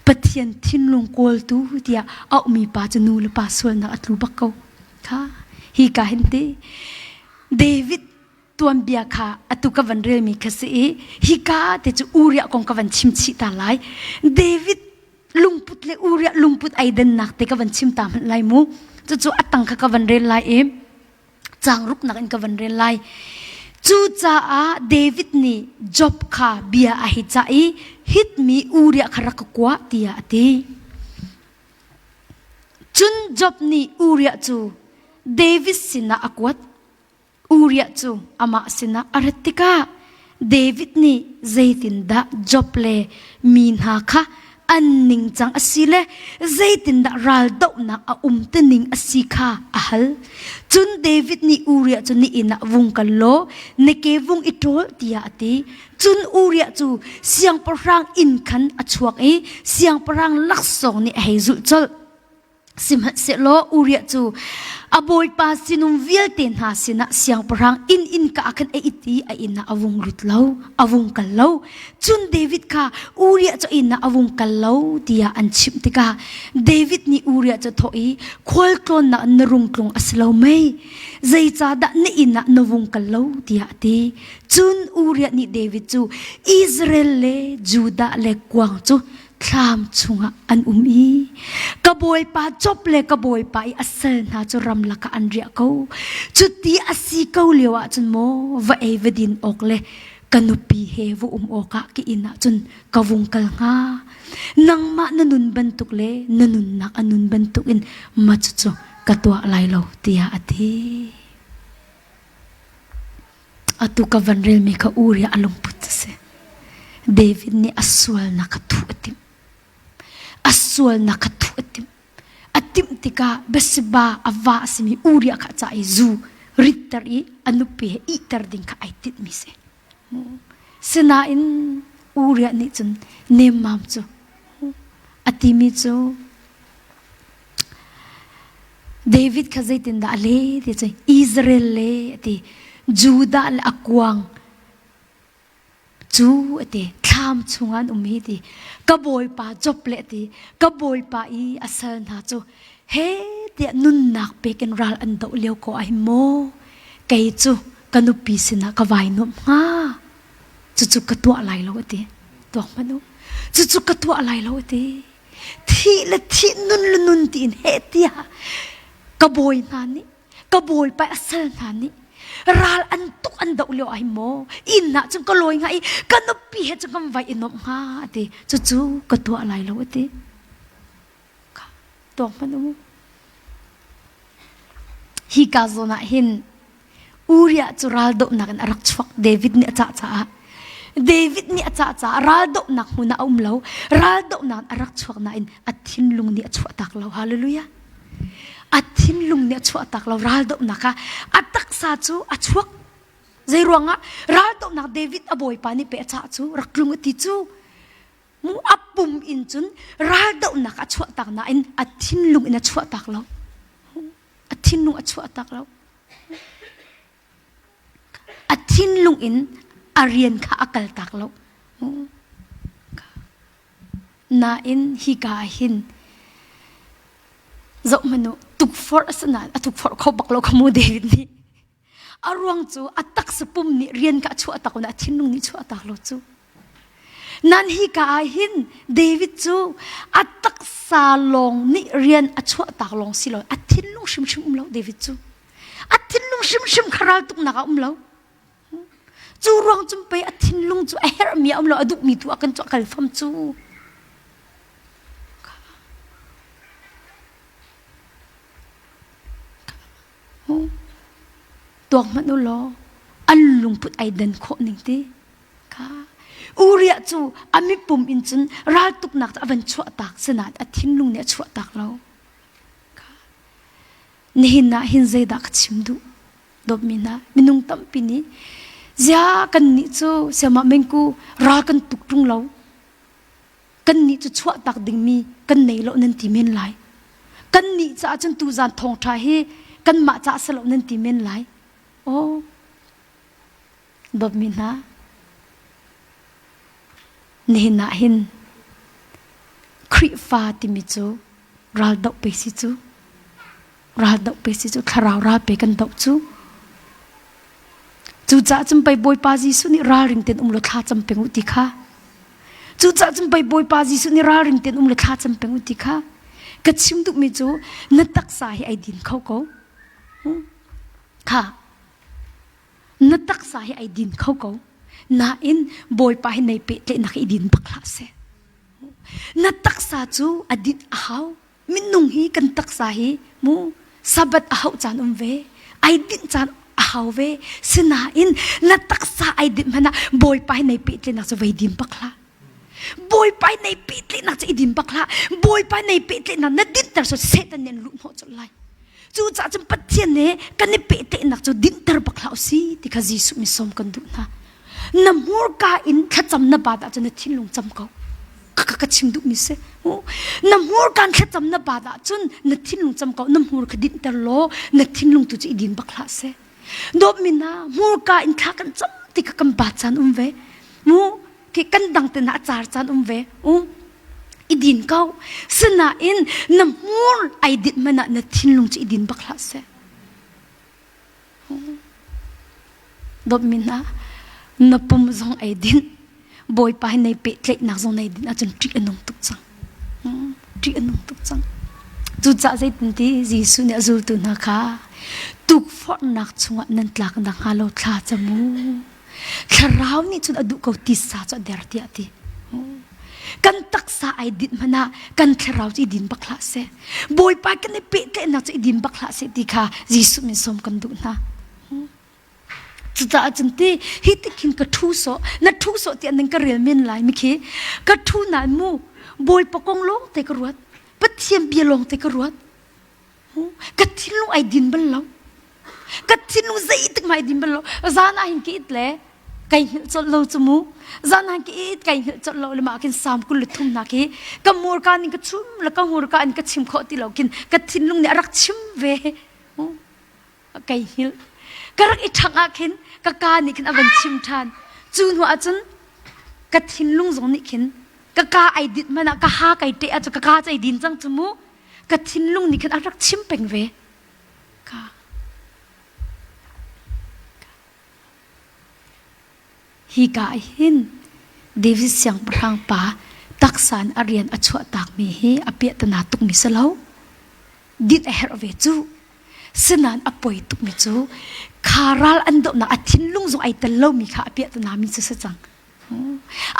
Pathian thinlung kawltu tiah auhmi pa cu nu le pa sualnak a tlu bak ko. Kha hi ka hin ti David tuanbia kha atu ka van relmi kha si i hika te cu Uriah kong ka van chim chih ta lai. David lungput le Uriah lungput ai dennak te ka van chim ta hmanh lai mu. Cucu a tang kha ka van rel lai i caang ruknak in ka van rel lai. Cucaah David nih Job kha bia a hei cah i Hit mi Uriah kha rak ka kua tiah a ti. Cun Job nih Uriah cu David sinah a kuat. Uriah cu amah sinah a rat tikah David nih zeitindah Job le mi hna kha an ningcang a si le zeitindah raldohnak a um tining a si kha a hal. Cun David nih Uriah cu ni inn ah vung kal law na ke vung i ṭawl tiah a ti. Cun Uriah cu siangpahrang inn khan a chuak i siangpahrang laksawng nih a hei zulh colh. Sihmanhsehlaw Uriah cu a bawipa sinum vialte hna sinah siangpahrang inn innka ah khan a it i a inn ah a vung lut lo, a vung kal lo. Cun David kha Uriah cu inn ah a vung kal lo tiah an chimh tikah David nih Uriah cu thawh i khualtlawnnak na rung tlung a si lo mei? Zeicahdah na inn ah na vung kal lo tiah a ti. Cun Uriah nih David cu Israel le Judah le kuang cu thlam chungah an um i ka bawipa Job le ka bawipa i a sal hna cu ramlak ah an riah ko cuti a si ko lio ah cun maw va ei va din awk le ka nupi he va um awkah ka inn ah cun ka vung kal hnga nangmah na nun bantuk le na nunnak a nun bantuk in ma cucu ka tuah lai lo tiah a ti Atu ka van relmi kha Uriah a lungput a si. David nih a sualnak kha thuh a timh. A sualnak kha thuh a timh. A timh tikah Bathsheba a va a simi Uriah kha a cah i zu ritter i a nupi he ihter ding kha ai tinhmi si. Sinain Uriah nih cun nemmam cu a timi cu David kha zeitindah a leh ti cu Israel le a ti Judah le a kuang cu a ti thlam chungah an um hi ti ka bawipa Job le a ti ka bawipa i a sal hna cu he tiah nunnak pek in ral an doh lio ko ai maw kei cu ka nupi sinah ka vai nuamh hnga cucu ka tuah lai lo a ti tuak hmanh u cucu ka tuah lai lo a ti Thih le thih nun le nun tiin heh tiah ka bawi hna nih ka bawipa a sal hna nih ral an tuk an doh lio ai maw inn ah cun ka lawi hnga i ka nupi he cun kan vai i nuamh hnga ati cucu ka tuah lai lo ati tuak hmanh u hi ka zawn ah hin Uriah cu raldohnak in a rak chuak David nih a cah caah David nih a cah caah raldohnak hmun ah a um lo raldohnak a rak chuak nain a thinlung nih a chuahtak lo hallelujah a thinlung nih a chuahtak lo raldohnak ah a taksa cu a chuak zei ruangah raldohnak David a bawipa nih pe a cah cu rak tlung a ti cu mu a pum in cun raldohnak a chuahtak nain a thinlung in a chuahtak lo a thinlung a chuahtak lo a thinlung in a rian kha a kaltak lo nain hika ah hin zoh hmanh u tukforh a si nain a tukforh kho bak lo kha mu David nih A ruang cu a taksa pum nih rian kha a chuah tak a thinlung nih chuah tak lo cu. Nan hi ka ah hin David cu a taksa lawng nih rian a chuah tak lawng si lo a thinlung hrimhrim um lo David cu. A thinlung hrimhrim kha raltuknak a um lo. Cu ruang cun pei a thinlung cu a herhmi a um lo a duhmi tu a kan cu a kal fam cu. Tuak hmanh u law an lungput ai dan khawh ning ti kha Uriah cu a mipum in cun raltuknak cu a van chuahtak sinain a thinlung nih a chuahtak lo. Nihin ah hin zeidah ka chim duh dawtmi hna minung tampi nih zia kannih cu siamah mengku ral kan tuk ṭung lo kannih cu chuahtak dingmi kan nei lo nan ti men lai kannih caah cun tuzan thawngṭha hi kanmah caah si lo nan ti men lai aw dawtmi hna nihin ah hin Khrihfa timi cu ral doh pe si cu ral doh pe si cu thlarau ral pe kan doh cu Cucaah cun pei Bawipa Jesuh nih ralring tein um law thla cam peng u ti kha. Cucaah cun pei Bawipa Jesuh nih ralring tein um law thla cam peng u ti kha. Ka chim duhmi cu na taksa hi ai din kho ko. Kha. Na taksa hi ai din kho ko. Nain Bawipa hi nei pehtlaihnak i din bak hlah seh. Na taksa cu a dinh a hau. Minung hi kan taksa hi mu Sabbath a hauh caan um ve. Ai dinh caan a hau ve. Sinain na taksa ai dinh hmanh ah Bawipa hi nei pehtlaihnak cu vei dim bak hlah. Bawipa hi nei pehtlaihnak cu i dim bak hlah. Bawipa nei pehtlaihnak na dinhter so Satan nih an luh hnawh colh lai. Cucaah cun Pathian nih kan i pehtlaihnak cu dinhter bak hlah usih ti kha Jesuh nih sawm kan duh hna. Na hmurka in thlacam na bat ahcun na thinlung cam ko. Ka ka chim duhmi si. Na hmurka in thlacam na bat ahcun na thinlung cam ko. Na hmur kha dinhter law na thinlung tu cu i din bak hlah seh. Dawtmi hna, hmurka in thla kan cam ti kha kan bat caan um ve. Mu khi kan dang te na a car caan um ve. U i din ko. Sinain na hmur ai dinh hmanh ah na thinlung cu i din bak hlah seh. Dawtmi hna, na pum zong ai dinh. Bawipa hi nei pehtlaihnak zong nei dinh ahcun ṭih a nung tuk cang. Ṭih a nung tuk cang. Cucaah zeitinti Jesuh nih a zultu hna kha tukforhnak chungah nan tlak nakhnga lo thla cam u. Thlarau nih cun a duh ko tisa cu a der tiah a ti. Kan taksa ai dinh hmanh ah kan thlarau cu i din bak hlah seh. Bawipa kan i pehtlaihnak cu i din bak hlah seh ti kha Jesuh min sawm kan duh hna. Cucaah cun ti hi ti khin ka ṭhu sawh na ṭhu sawh tiah nan ka rel men lai mikhi ka ṭhu nain mu Bawipa kong lawng te ka ruat Pathian bia lawng te ka ruat Ka thinlung ai din bal lo. Ka thinlung zeitik ma ai din bal lo. Zan ah hin ka it le kai hngilh colh lo cu mu. Zan ah ka it kai hngilh colh lo le mah khin sam 23 nak hi ka murka ning ka chum le ka hmurka in ka chim khawh ti lo khin ka thinlung nih a rak chim ve. Kai hngilh. Ka rak i ṭhangh ah khin ka ka nih khin a van chim ṭhan. Cu hnu ah cun ka thinlung zong nih khin ka ka ai dit hmanh ah ka ha kai ṭeh ah cu ka ka cu ai din cang cu mu. Ka thinlung nih khin a rak chim peng ve. Ka Hi ka ah hin David siangpahrang pa taksa in a rian a chuahtakmi hi a piahtana tukmi si lo. Dinh a herh ve cu. Sinain a poi tukmi cu kha ral an dohnak a thinlung zong ai tel lomi kha a piahtana mi cu si cang.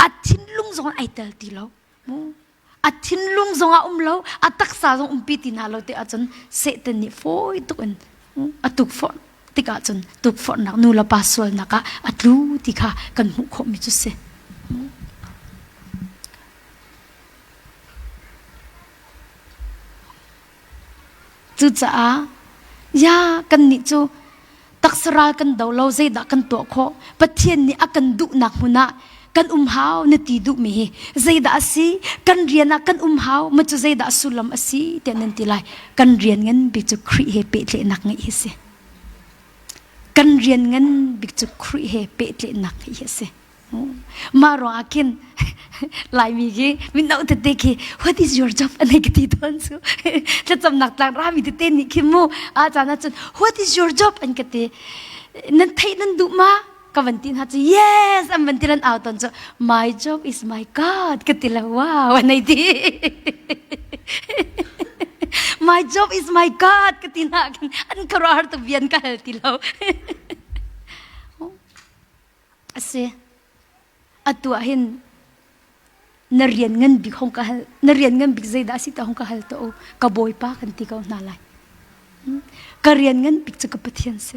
A thinlung zong ai tel ti lo. A thinlung zong a um lo, a taksa zong umpi ti hna lo ti ahcun Satan nih fawi tuk in a tukforh tikah cun tukforhnak nu le pa sualnak ah a tlu ti kha kan hmuh khawhmi cu si. Cucaah ya kannih cu taksa ral kan do lo zeidah kan tuah khawh Pathian nih a kan duhnak hmun ah kan um hau na ti duhmi hi zeidah a si kan rian ah kan um hau ma cu zeidah sullam a si tiah nan ti lai kan rian ngan bik cu Khrih he pehtlaihnak ngeih hi si kan rian ngan bik cu Khrih he pehtlaihnak ngeih hi a si Mah ruangah khin Laimi khi mino tete khi what is your job an hei ka ti tawn cu thlacamnak tlang rami tete nih khi mu a caan ahcun what is your job an ka ti nan theih nan duh ma ka van ti hna cu yes an van ti lan au tawn cu my job is my God ka ti le wow an hei ti my job is my God ka ti hna khin an khuaruahhar tuk bian ka hal ti lo A si. Atu ah hin na rian ngan bik hong ka hal na rian ngan bik zeidah a si ta hong ka hal tuah u ka bawipa kan ti ko hna lai. Hmm? Ka rian ngan bik cu ka Pathian si.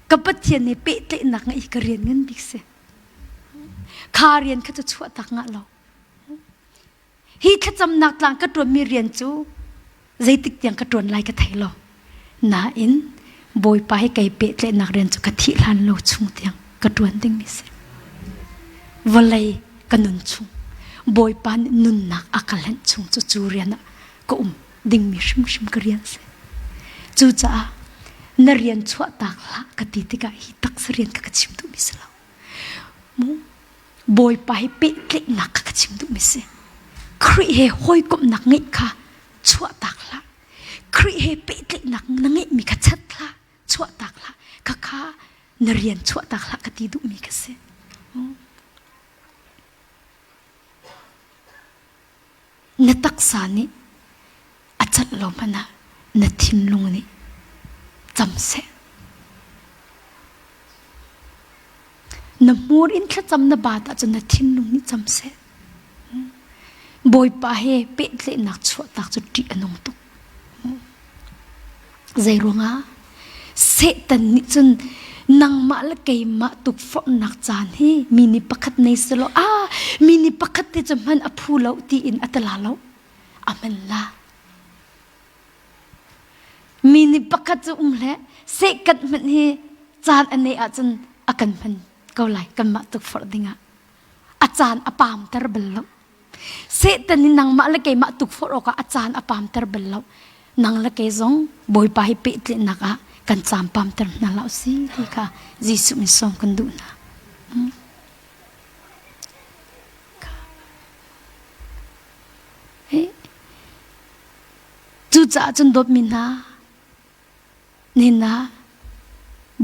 Ka Pathian nih pehtlaihnak ngeih ka rian ngan bik si. Kha rian kha cu chuah tak ngah lo. Hi thlacamnak tlang ka ṭuanmi rian cu zeitik tiang ka ṭuan lai ka thei lo. Nain Bawipa hi kei pehtlaihnak rian cu ka thih hlan lo chung tiang ka ṭuan dingmi si. Vawlei ka nun chung Bawipa nih nunnak a ka hlenh chung cu cu rian ah ka um dingmi hrimhrim ka rian si. Cucaah na rian chuahtak hlah ka ti tikah hi taksa rian ka ka chim duhmi si lo. Mu Bawipa he pehtlaihnak kha ka chim duhmi si. Khrih he hawikomhnak ngeih kha chuahtak hlah. Khrih he pehtlaihnak na ngeihmi kha chat hlah, chuahtak hlah. Khakha na rian chuahtak hlah ka ti duhmi ka si. Na taksa nih a cat lo hmanh ah na thinlung nih cam seh. Na hmur in thlacam na baat ahcun na thinlung nih cam seh. Bawipa he pehtlaihnak chuahtak cu ṭih a nung tuk. Zei ruangah? Satan nih cun nangmah le keimah tukforhnak caan hi mi nih pakhat nei selaw ah mi nih pakhat te cu hman a phu lo tiin a tala lo a hman la. Mi nih pakhat cu um hleh sehkat hmanh hi caan a neih ahcun a kan hman ko lai kanmah tukforh dingah. A caan a paamter bal lo. Satan nih nangmah le keimah tukforh awkah a caan a paamter bal lo. Nang le kei zong Bawipa hi pehtlaihnak ah kan caan paamter hna hlah usih ti kha Jesuh min sawm kan duh hna. Hmm. Cucaah cun dawtmi hna, nihin ah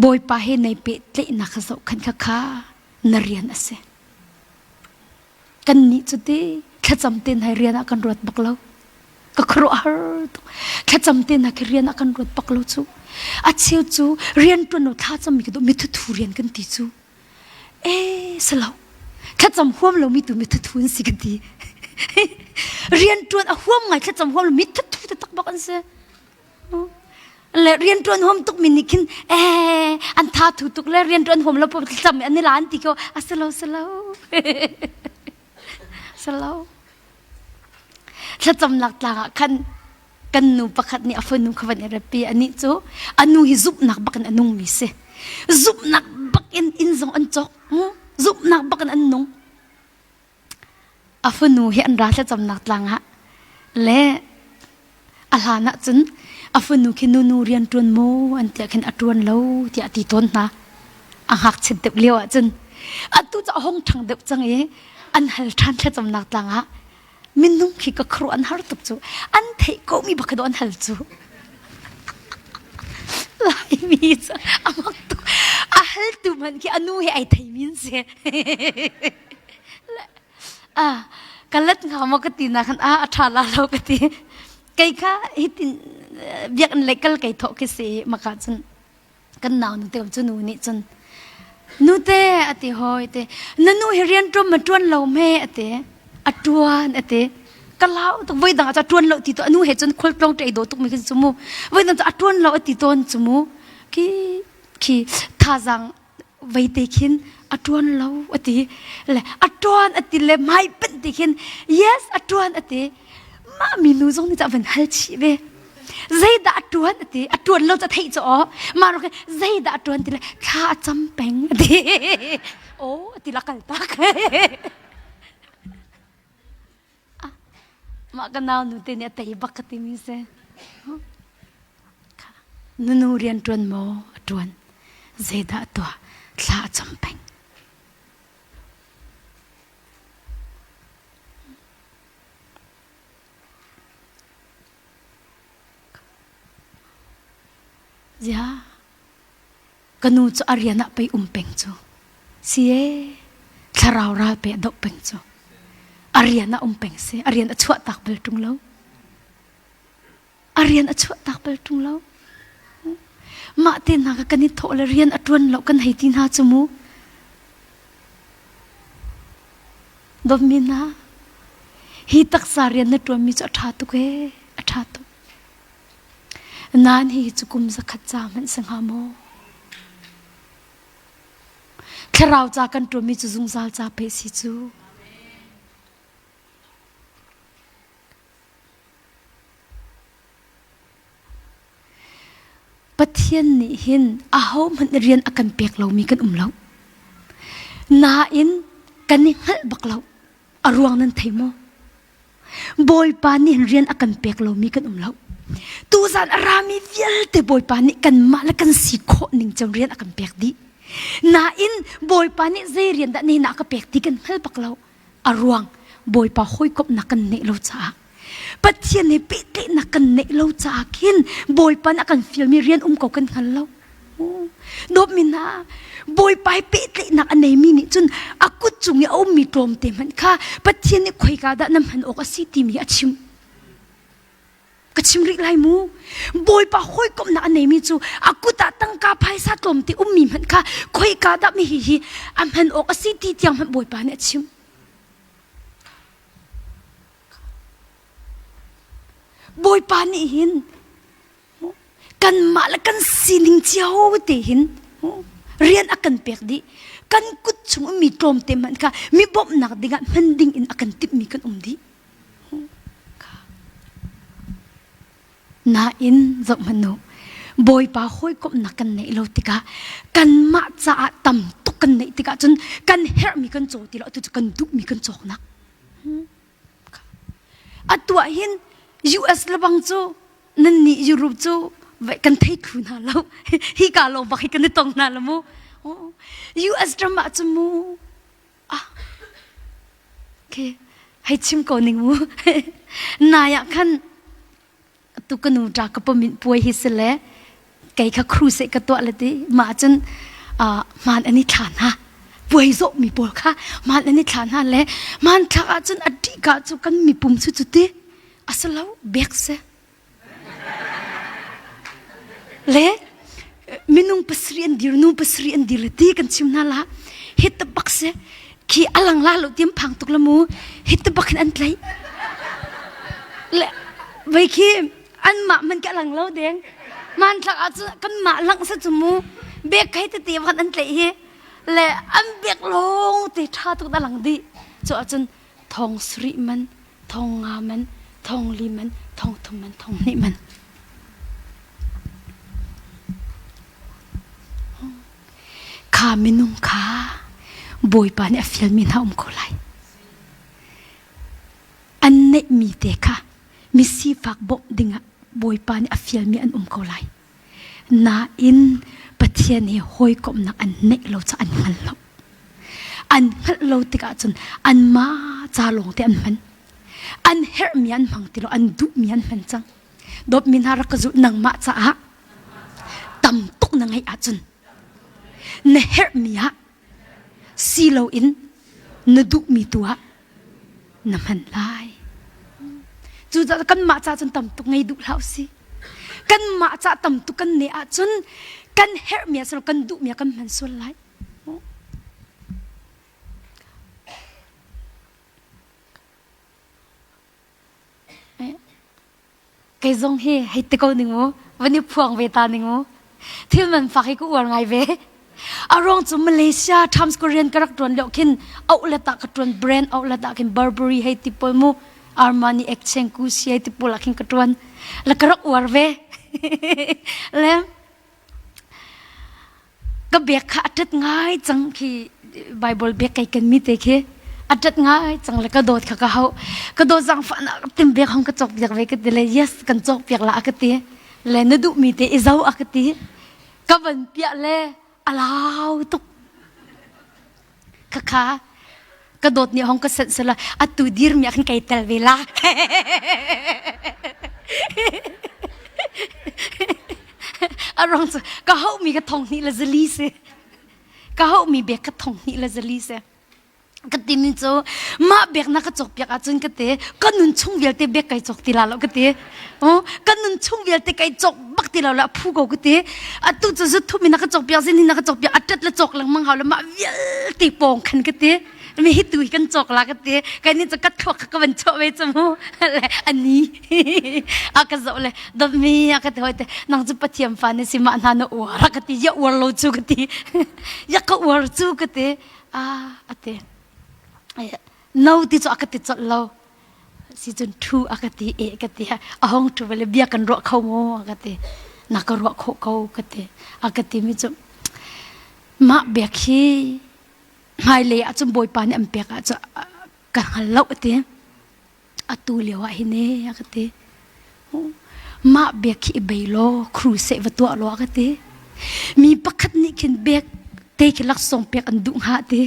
Bawipa he nei pehtlaihnak kha zohkhenh kha kha na rian a si. Kannih cu ti thlacam te hna rian ah kan ruat bak lo. Ka khuaruahhar tuk. Thlacam te hna khi rian ah kan ruat bak lo cu. A cheu cu rian ṭuan lo thlacam mi mi thuthu rian kan ti cu. E salo. Thlacam huam lo mi tu mi thuthu an si kan ti. Rian ṭuan a huam ngai thlacam huam lo mi thuthu taktak bak an si. Le rianṭuan huam tuk mi nih khin eh an tha thu tuk le rianṭuan huam lo po thlacam an i la an ti ko a si lo si lo si lo thlacamnak tlang ah khan kan nu pakhat nih a fanu kha van i repi anih cu a nu hi zumhnak bak in a nung mi si zumhnak bak in inn zong an cawk zumhnak bak in an nung A fanu hi an ra thlacamnak tlang ah le a hlan ah cun a fanu khi nunu rian ṭuan maw an tiah khin a ṭuan lo tiah a ti tawn hna. A ngakchiat deuh lio ah cun atu cu a hung ṭhang deuh cang i an hal ṭhan thlacamnak tlang ah minung khi ka khuaruah an har tuk cu an theih komi bak khi an hal cu. Laimi cu a mak tuk. A haltu hmanh khi a nu he ai theimi an si. Ah, ka let hnga maw ka ti na khan ah a ṭha la lo ka ti. Kei kha hitin biakinn lei kal kei thawh khi si maka cun kan nau nu te cu nu nih cun nute a ti hoi te na nu hi rian ṭuan ma ṭuan lo me a ti a ṭuan a ti ka lau tuk voi dang ah a ṭuan lo ti to anu he cun khual tlong ṭei do tuk mi khi cu mu voi dang cu a ṭuan lo a ti tawn cu mu khi khi thazang veite khin a ṭuan lo a ti le a ṭuan a ti le mai panh ti khin yes a ṭuan a ti mah minu zong nih cah van hal chih ve zeidah a ṭuan a ti a ṭuan lo ca theih cu aw mah ro zeidah a ṭuan ti le thla a cam peng a ti aw a ti la kal tak Mah ka nau nu te nih a tei bak ka timi si. Nunu rian ṭuan maw a ṭuan? Zeidah a tuah? Thla a cam peng. Zia Ka nu cu a rian ah pei um peng cu. Si ee, thlarau ral pe a doh peng cu. A rian ah um peng si. A rian a chuah tak bal ṭung lo. A rian a chuah tak bal ṭung lo. Mah te hna ka kan i thawh le rian a ṭuan lo kan hei ti hna cu mu. Dawtmi hna, hi taksa rian na ṭuanmi cu a ṭha tuk ee, a ṭha tuk. Nain hihi cu kum zakhat ca hmanh si hnga maw? Thlarau ca kan ṭuanmi cu zungzal ca pei si cu. Pathian nih hin ahohmanh rian a kan pek lomi kan um lo. Nain kan i hngalh bak lo. A ruang nan thei maw? Bawipa nih rian a kan pek lomi kan um lo. Tuzan a rami vialte Bawipa nih kanmah le kan si khawh ning cun rian a kan pek dih. Nain Bawipa nih zei rian dah nihin ah ka pek ti kan hngal bak lo. A ruang Bawipa hawikomhnak kan neih lo caah Pathian he pehtlaihnak kan neih lo caah khin Bawipa nih a kan fialmi rian um ko kan hngal lo. Dawtmi hna, Bawipa he pehtlaihnak a neimi nih cun a kut cung i a ummi tlawmte hmanh kha Pathian nih khoika dah na hman awk a si timi a chim. Ka chim rih lai mu. Bawipa hawikomhnak a neimi cu a kut ah tangka. Tangka phaisa tlawmte ummi hmanh kha khoika dah mi hi hi a hman awk a si ti tiang hmanh Bawipa nih a chimh. Bawipa nih hin kanmah le kan sining cio te hin rian a kan pek dih. Kan kut chung ummi tlawmte hmanh kha mi bawmhnak dingah hman ding in a kan timhmi kan um dih. Nain zohhmanh u, Bawipa hawikomhnak kan neih lo tikah kanmah caah tam tuk kan neih tikah cun kan herhmi kan caw ti lo atu cu kan duhmi kan cawknak. Atu ah hin US lebang cu nannih Europe cu kan thei thlu hna lo. Hi ka lo bak hi kan i tong hna lo mu. US ram ah cun mu Ah, okay. Hei chim ko ning mu. Nai ah khan tu ka nu ṭa ka pamin puai hi si le kei kha crusade ka tuah le ti mah cun hmaan an i thla hna puai zawh mi pawl kha hmaan an i thla hna le hmaan thlak ah cun a ṭih ka cu kan mipum cu cu ti a si lo bek si Le minung pasarih an dir, nu pasarih an dir le ti kan chim hna la. Hit ta bak si. Khi alang la lo tiam phang tuk la mu. Hit ta bak in an tlaih. Le vei khi an mah man ke alang lo deng. Man thlak ah cu kan mah lang sa cu mu. Bek khai te te van an tlaih hi. Le an bek lawng te tha tuk da lang di. Cu ahcun thong sarih man thong nga man, thong li man, thong thum man, thong hnih man. Kha minung kha Bawipa nih a fialmi hna um ko lai. An neihmi te kha misifak bawmh dingah Bawipa nih a fialmi an um ko lai. Nain Pathian he hawikomhnak an neih lo ca an hngal lo. An hngalh lo tikah cun anmah ca lawng te an hman. An herhmi an hmang ti lo, an duhmi an hman cang. Dawtmi hna rak ka zulh nangmah caah tam tuk na ngeih ahcun na herhmi ah si loin na duhmi tu ah na hman lai. Cucaah kanmah ca cun tam tuk ngei duh hlah usih. Kanmah ca tam tuk kan ne ahcun kan herhmi ah kan duhmi ah kan hman sual lai. Kei zong hi hei ti ko ning mu, van i phuang ve ta ning mu. Thil man fak hi ka uar ngai ve. A ruang cu Malaysia Times Korean ka rak ṭuan lio khin outlet ah ka ṭuan brand outlet ah khin Burberry hei ti pawl mu Armani Exchange Gucci hei ti pawl ah khin ka ṭuan. La ka rak uar ve. Le Ka bek kha a ṭat ngai cang khi Bible bek kai ken mi te khi a ṭat ngai cang le ka dawt kha ka hauh. Ka dawt zaangfahnak tim bek hong ka cawk piak ve ka ti le yes kan cawk piak la a ka ti. Le na duh mi te i zo a ka ti. Ka van piah le a lau tuk. Khakha ka dawt nih hong ka sanh sela atu dir mi ah khan kai tel ve la. A rong cu ka hauh mi ka thong hnih le zali si. Ka hauh mi bek ka thong hnih le zali si. Ka timi cu mah bek na ka cawk piak ahcun ka te ka nun chung vialte bek kai cawk ti la lo ka ti. Ka nun chung vialte kai cawk bak ti lo la phu ko ka ti. Atu cu zu thum in na ka cawk piak zin na ka cawk piak atat le cawk lengmang hau le mah vialte pawng khan ka ti. Mi hi tu hi kan cawk la ka ti. Kai ni cu ka thluak ka van chuah ve cu mu. Le ani a ka zoh le dawtmi a ka ti hoi te nang cu Pathian fa na si mah hna na uar a ka ti ya uar lo cu ka ti. Ya ka uar cu ka ti. Ah a ti. No ti cu a ka ti colh lo. Si cun ṭhu a ka ti e ka ti a hong ṭhu vele bia kan ruah kho maw a ka ti na ka ruah khawh ko ka ti a ka ti mi cu mah bek hi hmailei ah cun bawipa nih an pek ah cun ka hngal lo a ti atu lio ah hin e a ka ti mah bek khi i bei law crusade va tuah law a ka ti mi pakhat nih khin bek te khi laksawng pek an duh hnga ti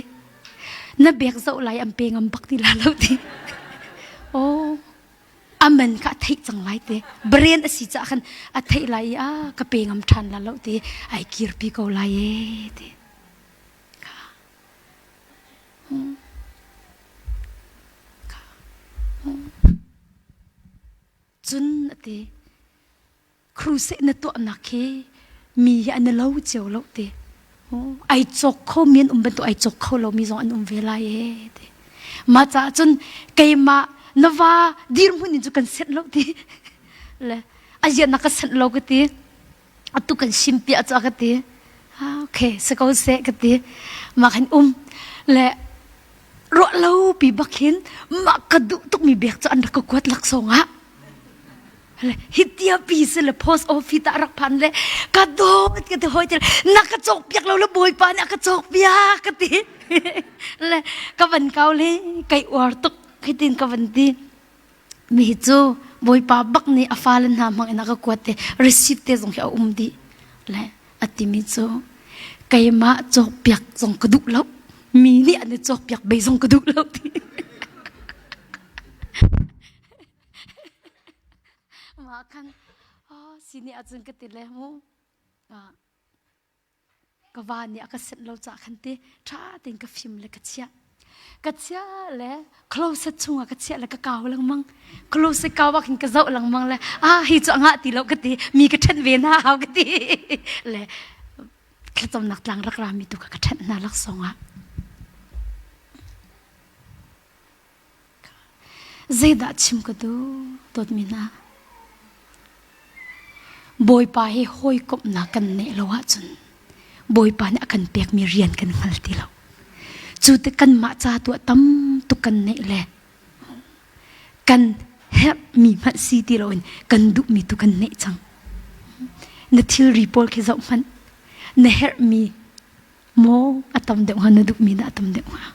na bek zoh lai an pe ngam bak ti la lo ti oh aman kha a theih cang lai te brain a si caah khan a theih lai i a ka pe ngam ṭhan la lo ti ai kirpi ko lai e ti kha kha cun a ti Crusade na tuahnak hi Mi hi an i lo cio lo ti. Ai cawk kho mi an um bantuk ai cawk kho lomi zong an um ve lai e ti. Mah caah cun keimah na va dirhmun in cu kan senh lo ti. Le a ziah na ka senh lo ka ti. Atu kan sim piah cu a ka ti. Okay, si ko seh ka ti. Mah khan um. Le ruah lo pi bak hin mah ka duh tukmi bek cu an rak ka kuat laksawng ah. Hitia pi si le post office ah rak phan le ka dawt ka ti hoi ti na ka cawk piak lo le bawipa nih a ka cawk piak ka ti le ka van kau le kai uar tuk hitin ka van ti mi hi cu bawipa bak nih a fale hna hmang in a ka kuat te receipt te zong hi a um dih le a timi cu keimah cawk piak zong ka duh lo mi nih an i cawk piak bei zong ka duh lo ti Mah khan oh, sini ahcun ka ti le mu ka va nih a ka senh lo cah khan ti ṭha tein ka fim le ka chiah ka chiah le closet chungah ka chiah le ka kau lengmang closet kau ah khin ka zoh lengmang le ah hi cu a ngah ti lo ka ti mi ka ṭhenh ve hna hau ka ti le thlacamnak tlang rak rami tu kha ka ṭhenh hna laksawng ah Zeidah chim ka duh, dawtmi hna? Bawipa he hawikomhnak kan neih lo ahcun Bawipa nih a kan pekmi rian kan hngal ti lo. Cu tik kanmah ca tuah tam tuk kan neih le kan herhmi hmanh si ti loin kan duhmi tu kan neih cang. Na thilri pawl khi zoh hmanh. Na herhmi Maw a tam deuh hnga na duhmi dah a tam deuh hnga?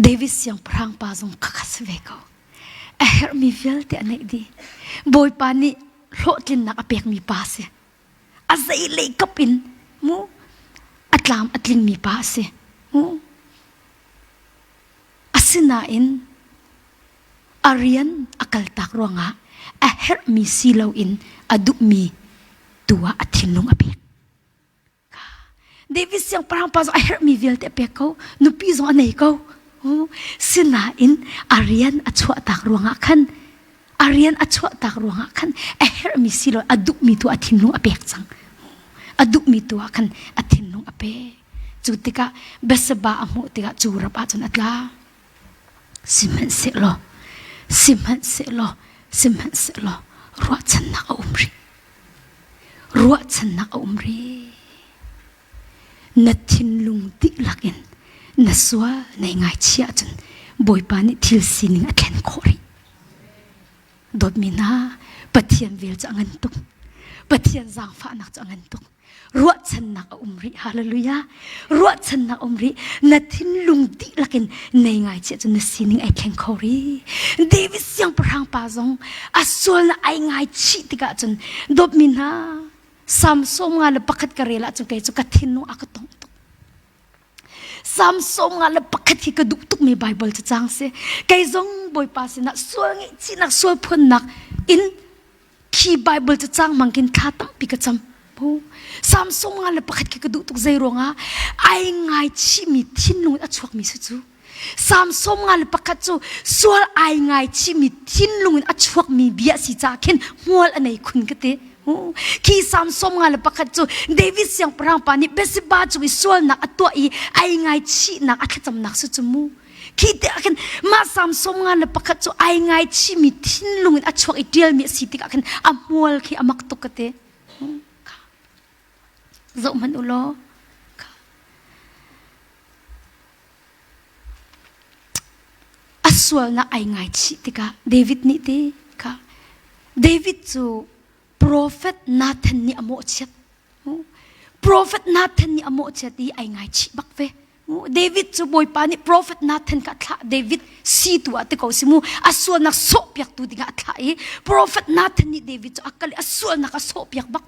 David siangpahrang pa zong khakha si ve ko. A herhmi vialte a neih dih. Bawipa nih hlawhtlinnak a pekmi pa si. A zeilei kap in mu a tlam a tlingmi pa a si. Mu Asinain a rian a kaltak ruangah a herhmi si loin a duhmi tu ah a thinlung a pek. David siangpahrang pa zong a herhmi vialte a pek ko, nupi zong a nei ko. Sinain a rian a chuahtak ruangah khan a rian a chuahtak ruangah khan a herhmi si lo a duhmi tu a thinlung a pek cang. A duhmi tu ah khan a thinlung a pek. Cu tikah Bathsheba a hmuh tikah cu rap ah cun a tla. Sihmanhsehlaw, sihmanhsehlaw, sihmanhsehlaw ruahchannak a um rih. Ruahchannak a um rih. Na thinlung dihlak in na sual nei ngaichih ahcun Bawipa nih thil sining a thlen khawh rih. Dawtmi hna, Pathian vel cu a ngan tuk. Pathian zaangfahnak cu a ngan tuk. Ruahchannak a um rih. Hallelujah. Ruahchannak a um rih. Na thinlung dihlak in nei ngai chiah cu na sining ai thleng kho rih. David siangpahrang pa zong a sualnak ai ngaichih tikah cun dawtmi hna Psalm 51 ka rel ahcun kei cu ka thinlung a ka tong tuk. Psalm 51 hi ka duh tukmi Bible cacang si. Kei zong Bawipa sinah sual ngaihchihnak, sual phuannak in khi Bible cacang mangkin thla tampi ka cam. Psalm 51 khi ka duh tuk zei ruangah ai ngaichihmi thinlung in a chuakmi si cu. Psalm 51 cu sual ai ngaichihmi thinlung in a chuakmi bia si caah khin hmual a nei khun ka ti. Khi Psalm 51 cu David siangpahrang pa nih Bathsheba cung i sualnak a tuah i ai ngaichihnak a thlacamnak si cu mu. Khi te ah khin mah Psalm 51 cu ai ngaichihmi thinlung in a chuak i ṭialmi a si tikah khin a hmual khi a mak tuk ka ti. Zoh hmanh u law. A sualnak ai ngaichih tikah David nih ti kha David cu profet Nathan nih a mawhchiat. Profet Nathan nih a mawhchiat i ai ngaichih bak ve. David cu Bawipa nih profet Nathan kha a thlah. David si tu ah ti ko si mu. A sualnak sawhpiaktu dingah a thlah i profet Nathan nih David cu a kal i a sualnak a sawhpiak bak.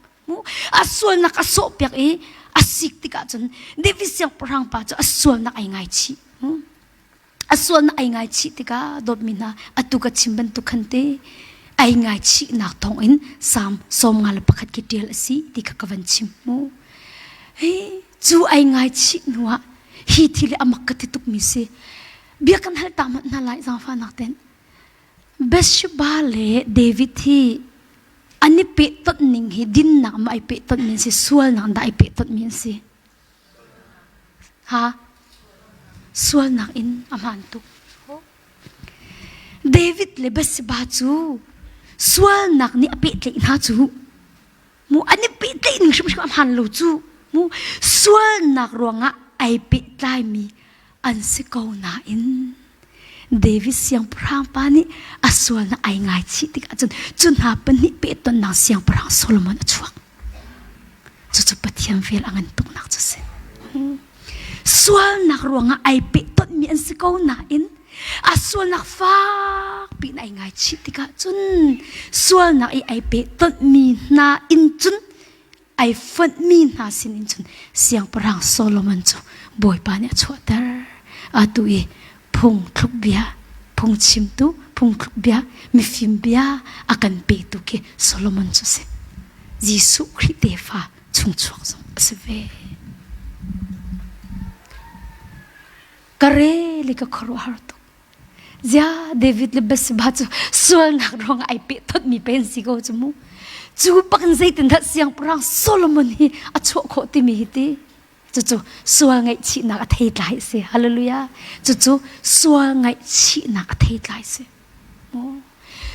A sualnak a sawhpiak i a sik tikah cun David siangpahrang pa cu a sualnak ai ngaichih. A sualnak ai ngaichih tikah dawtmi hna atu ka chim bantuk khan te ai ngaichihnak thawngin Psalm 51 ki ṭial a si ti kha ka van chim mu. Hi cu ai ngaichih hnuah hi thil hi a mak ka ti tukmi si. Bia kan hal ta hmanh hna lai zaangfahnak ten. Bathsheba le David hi. An i pehtonh ning hi dinnak ma ai pehtonh mi an si, sualnak dah ai pehtonh mi an si? Ha? Sualnak in a hmaan tuk. David le Bathsheba cu sualnak nih a pehtlaih hna cu mu an i pehtlaih ning hrimhrim a hmaan lo cu mu sualnak ruangah ai pehtlaimi an si ko nain David siangpahrang pa nih a sualnak ai ngaichih tikah cun cu hna pahnih pehtonnak siangpahrang Solomon a chuak. Cucu Pathian vel a ngan tuknak cu si. Sualnak ruangah ai pehtonhmi an si ko nain a sualnak fak piin ai ngaichih tikah cun sualnak i ai pehtonhmi hna in cun ai fonhmi hna sinin cun siangpahrang Solomon cu Bawipa nih a chuahter. Atu i phungthluk bia, phungchimtu, phungthluk bia, mifim bia a kan petu khi Solomon cu si. Jesuh Khrih tefa chungchuak zong a si ve. Ka rel i ka khuaruahhar tuk. Zia David le Bathsheba cu sualnak ruang ai pehthotmi pen si ko cu mu. Cu bak in zeitindah siangpahrang Solomon hi a chuah khawh timi hi ti. Cucu sual ngaihchihnak a theitlai a si. Hallelujah. Cucu sual ngaihchihnak a theitlai a si.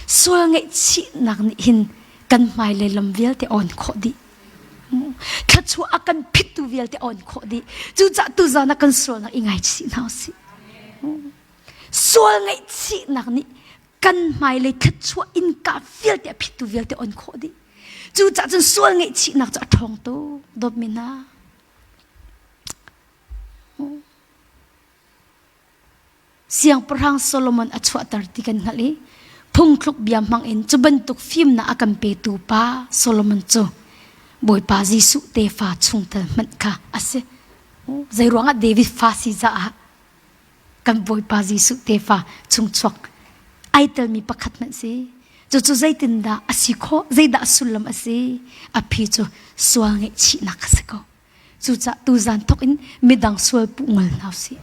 Sual ngaihchihnak nih hin kan hmailei lam vialte on khawh dih. Thluachuah a kan phittu vialte on khawh dih. Cucaah tuzan ah kan sualnak i ngaichih hna usih. Sual ngaihchihnak nih kan hmailei thluachuah innka vialte a phittu vialte on khawh dih. Cucaah cun sual ngaihchihnak cu a ṭhawng tuk dawtmi hna. Siangpahrang Solomon a chuahter ti kan hngalh i phungthluk bia hmang in cu bantuk fimnak a kan petu pa Solomon cu Bawipa Jesuh tefa chungtel hmanh kha a si. Zeiruangah David fa si caah kan Bawipa Jesuh tefa chungchuak ai telmi pakhat hmanh si. Cucu zeitindah a si khawh, zeidah a sullam a si? A phi cu sual ngaihchihnak a si ko. Cucaah tuzan thawk in midang sual puh ngol hna usih.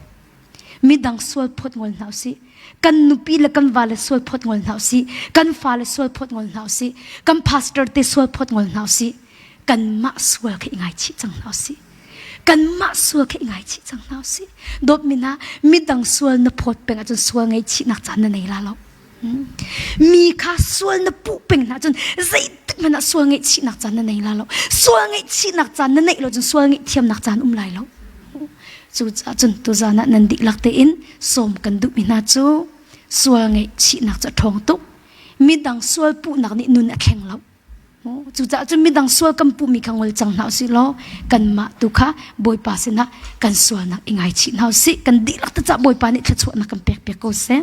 Midang sual phawt ngol hna usih. Kan nupi le kan vale sual phawt ngol hna usih. Kan fale sual phawt ngol hna usih. Kan pastor te sual phawt ngol hna usih. Kanmah sual kha i ngaichih cang hna usih. Kanmah sual kha i ngaichih cang hna usih. Dawtmi hna, midang sual na phawt peng ahcun sual ngaihchihnak caan na nei la lo. Mi kha sual na puh peng hna cun zeitik hmanh ah sual ngaihchihnak caan na nei la lo. Sual ngaihchihnak caan na neih lo cun sual ngaihthiamnak caan um lai lo. Cucaah cun tuzan ah nan dihlak tein sawm kan duhmi hna cu sual ngaihchihnak cu a ṭhawng tuk. Midang sual puhnak nih nun a thleng lo. Cucaah cun midang sual kan puhmi kha ngol cang hna usih law kanmah tu kha Bawipa sinah kan sualnak i ngaichih hna usih. Kan dihlak te cah Bawipa nih thluachuahnak kan pek piak ko seh.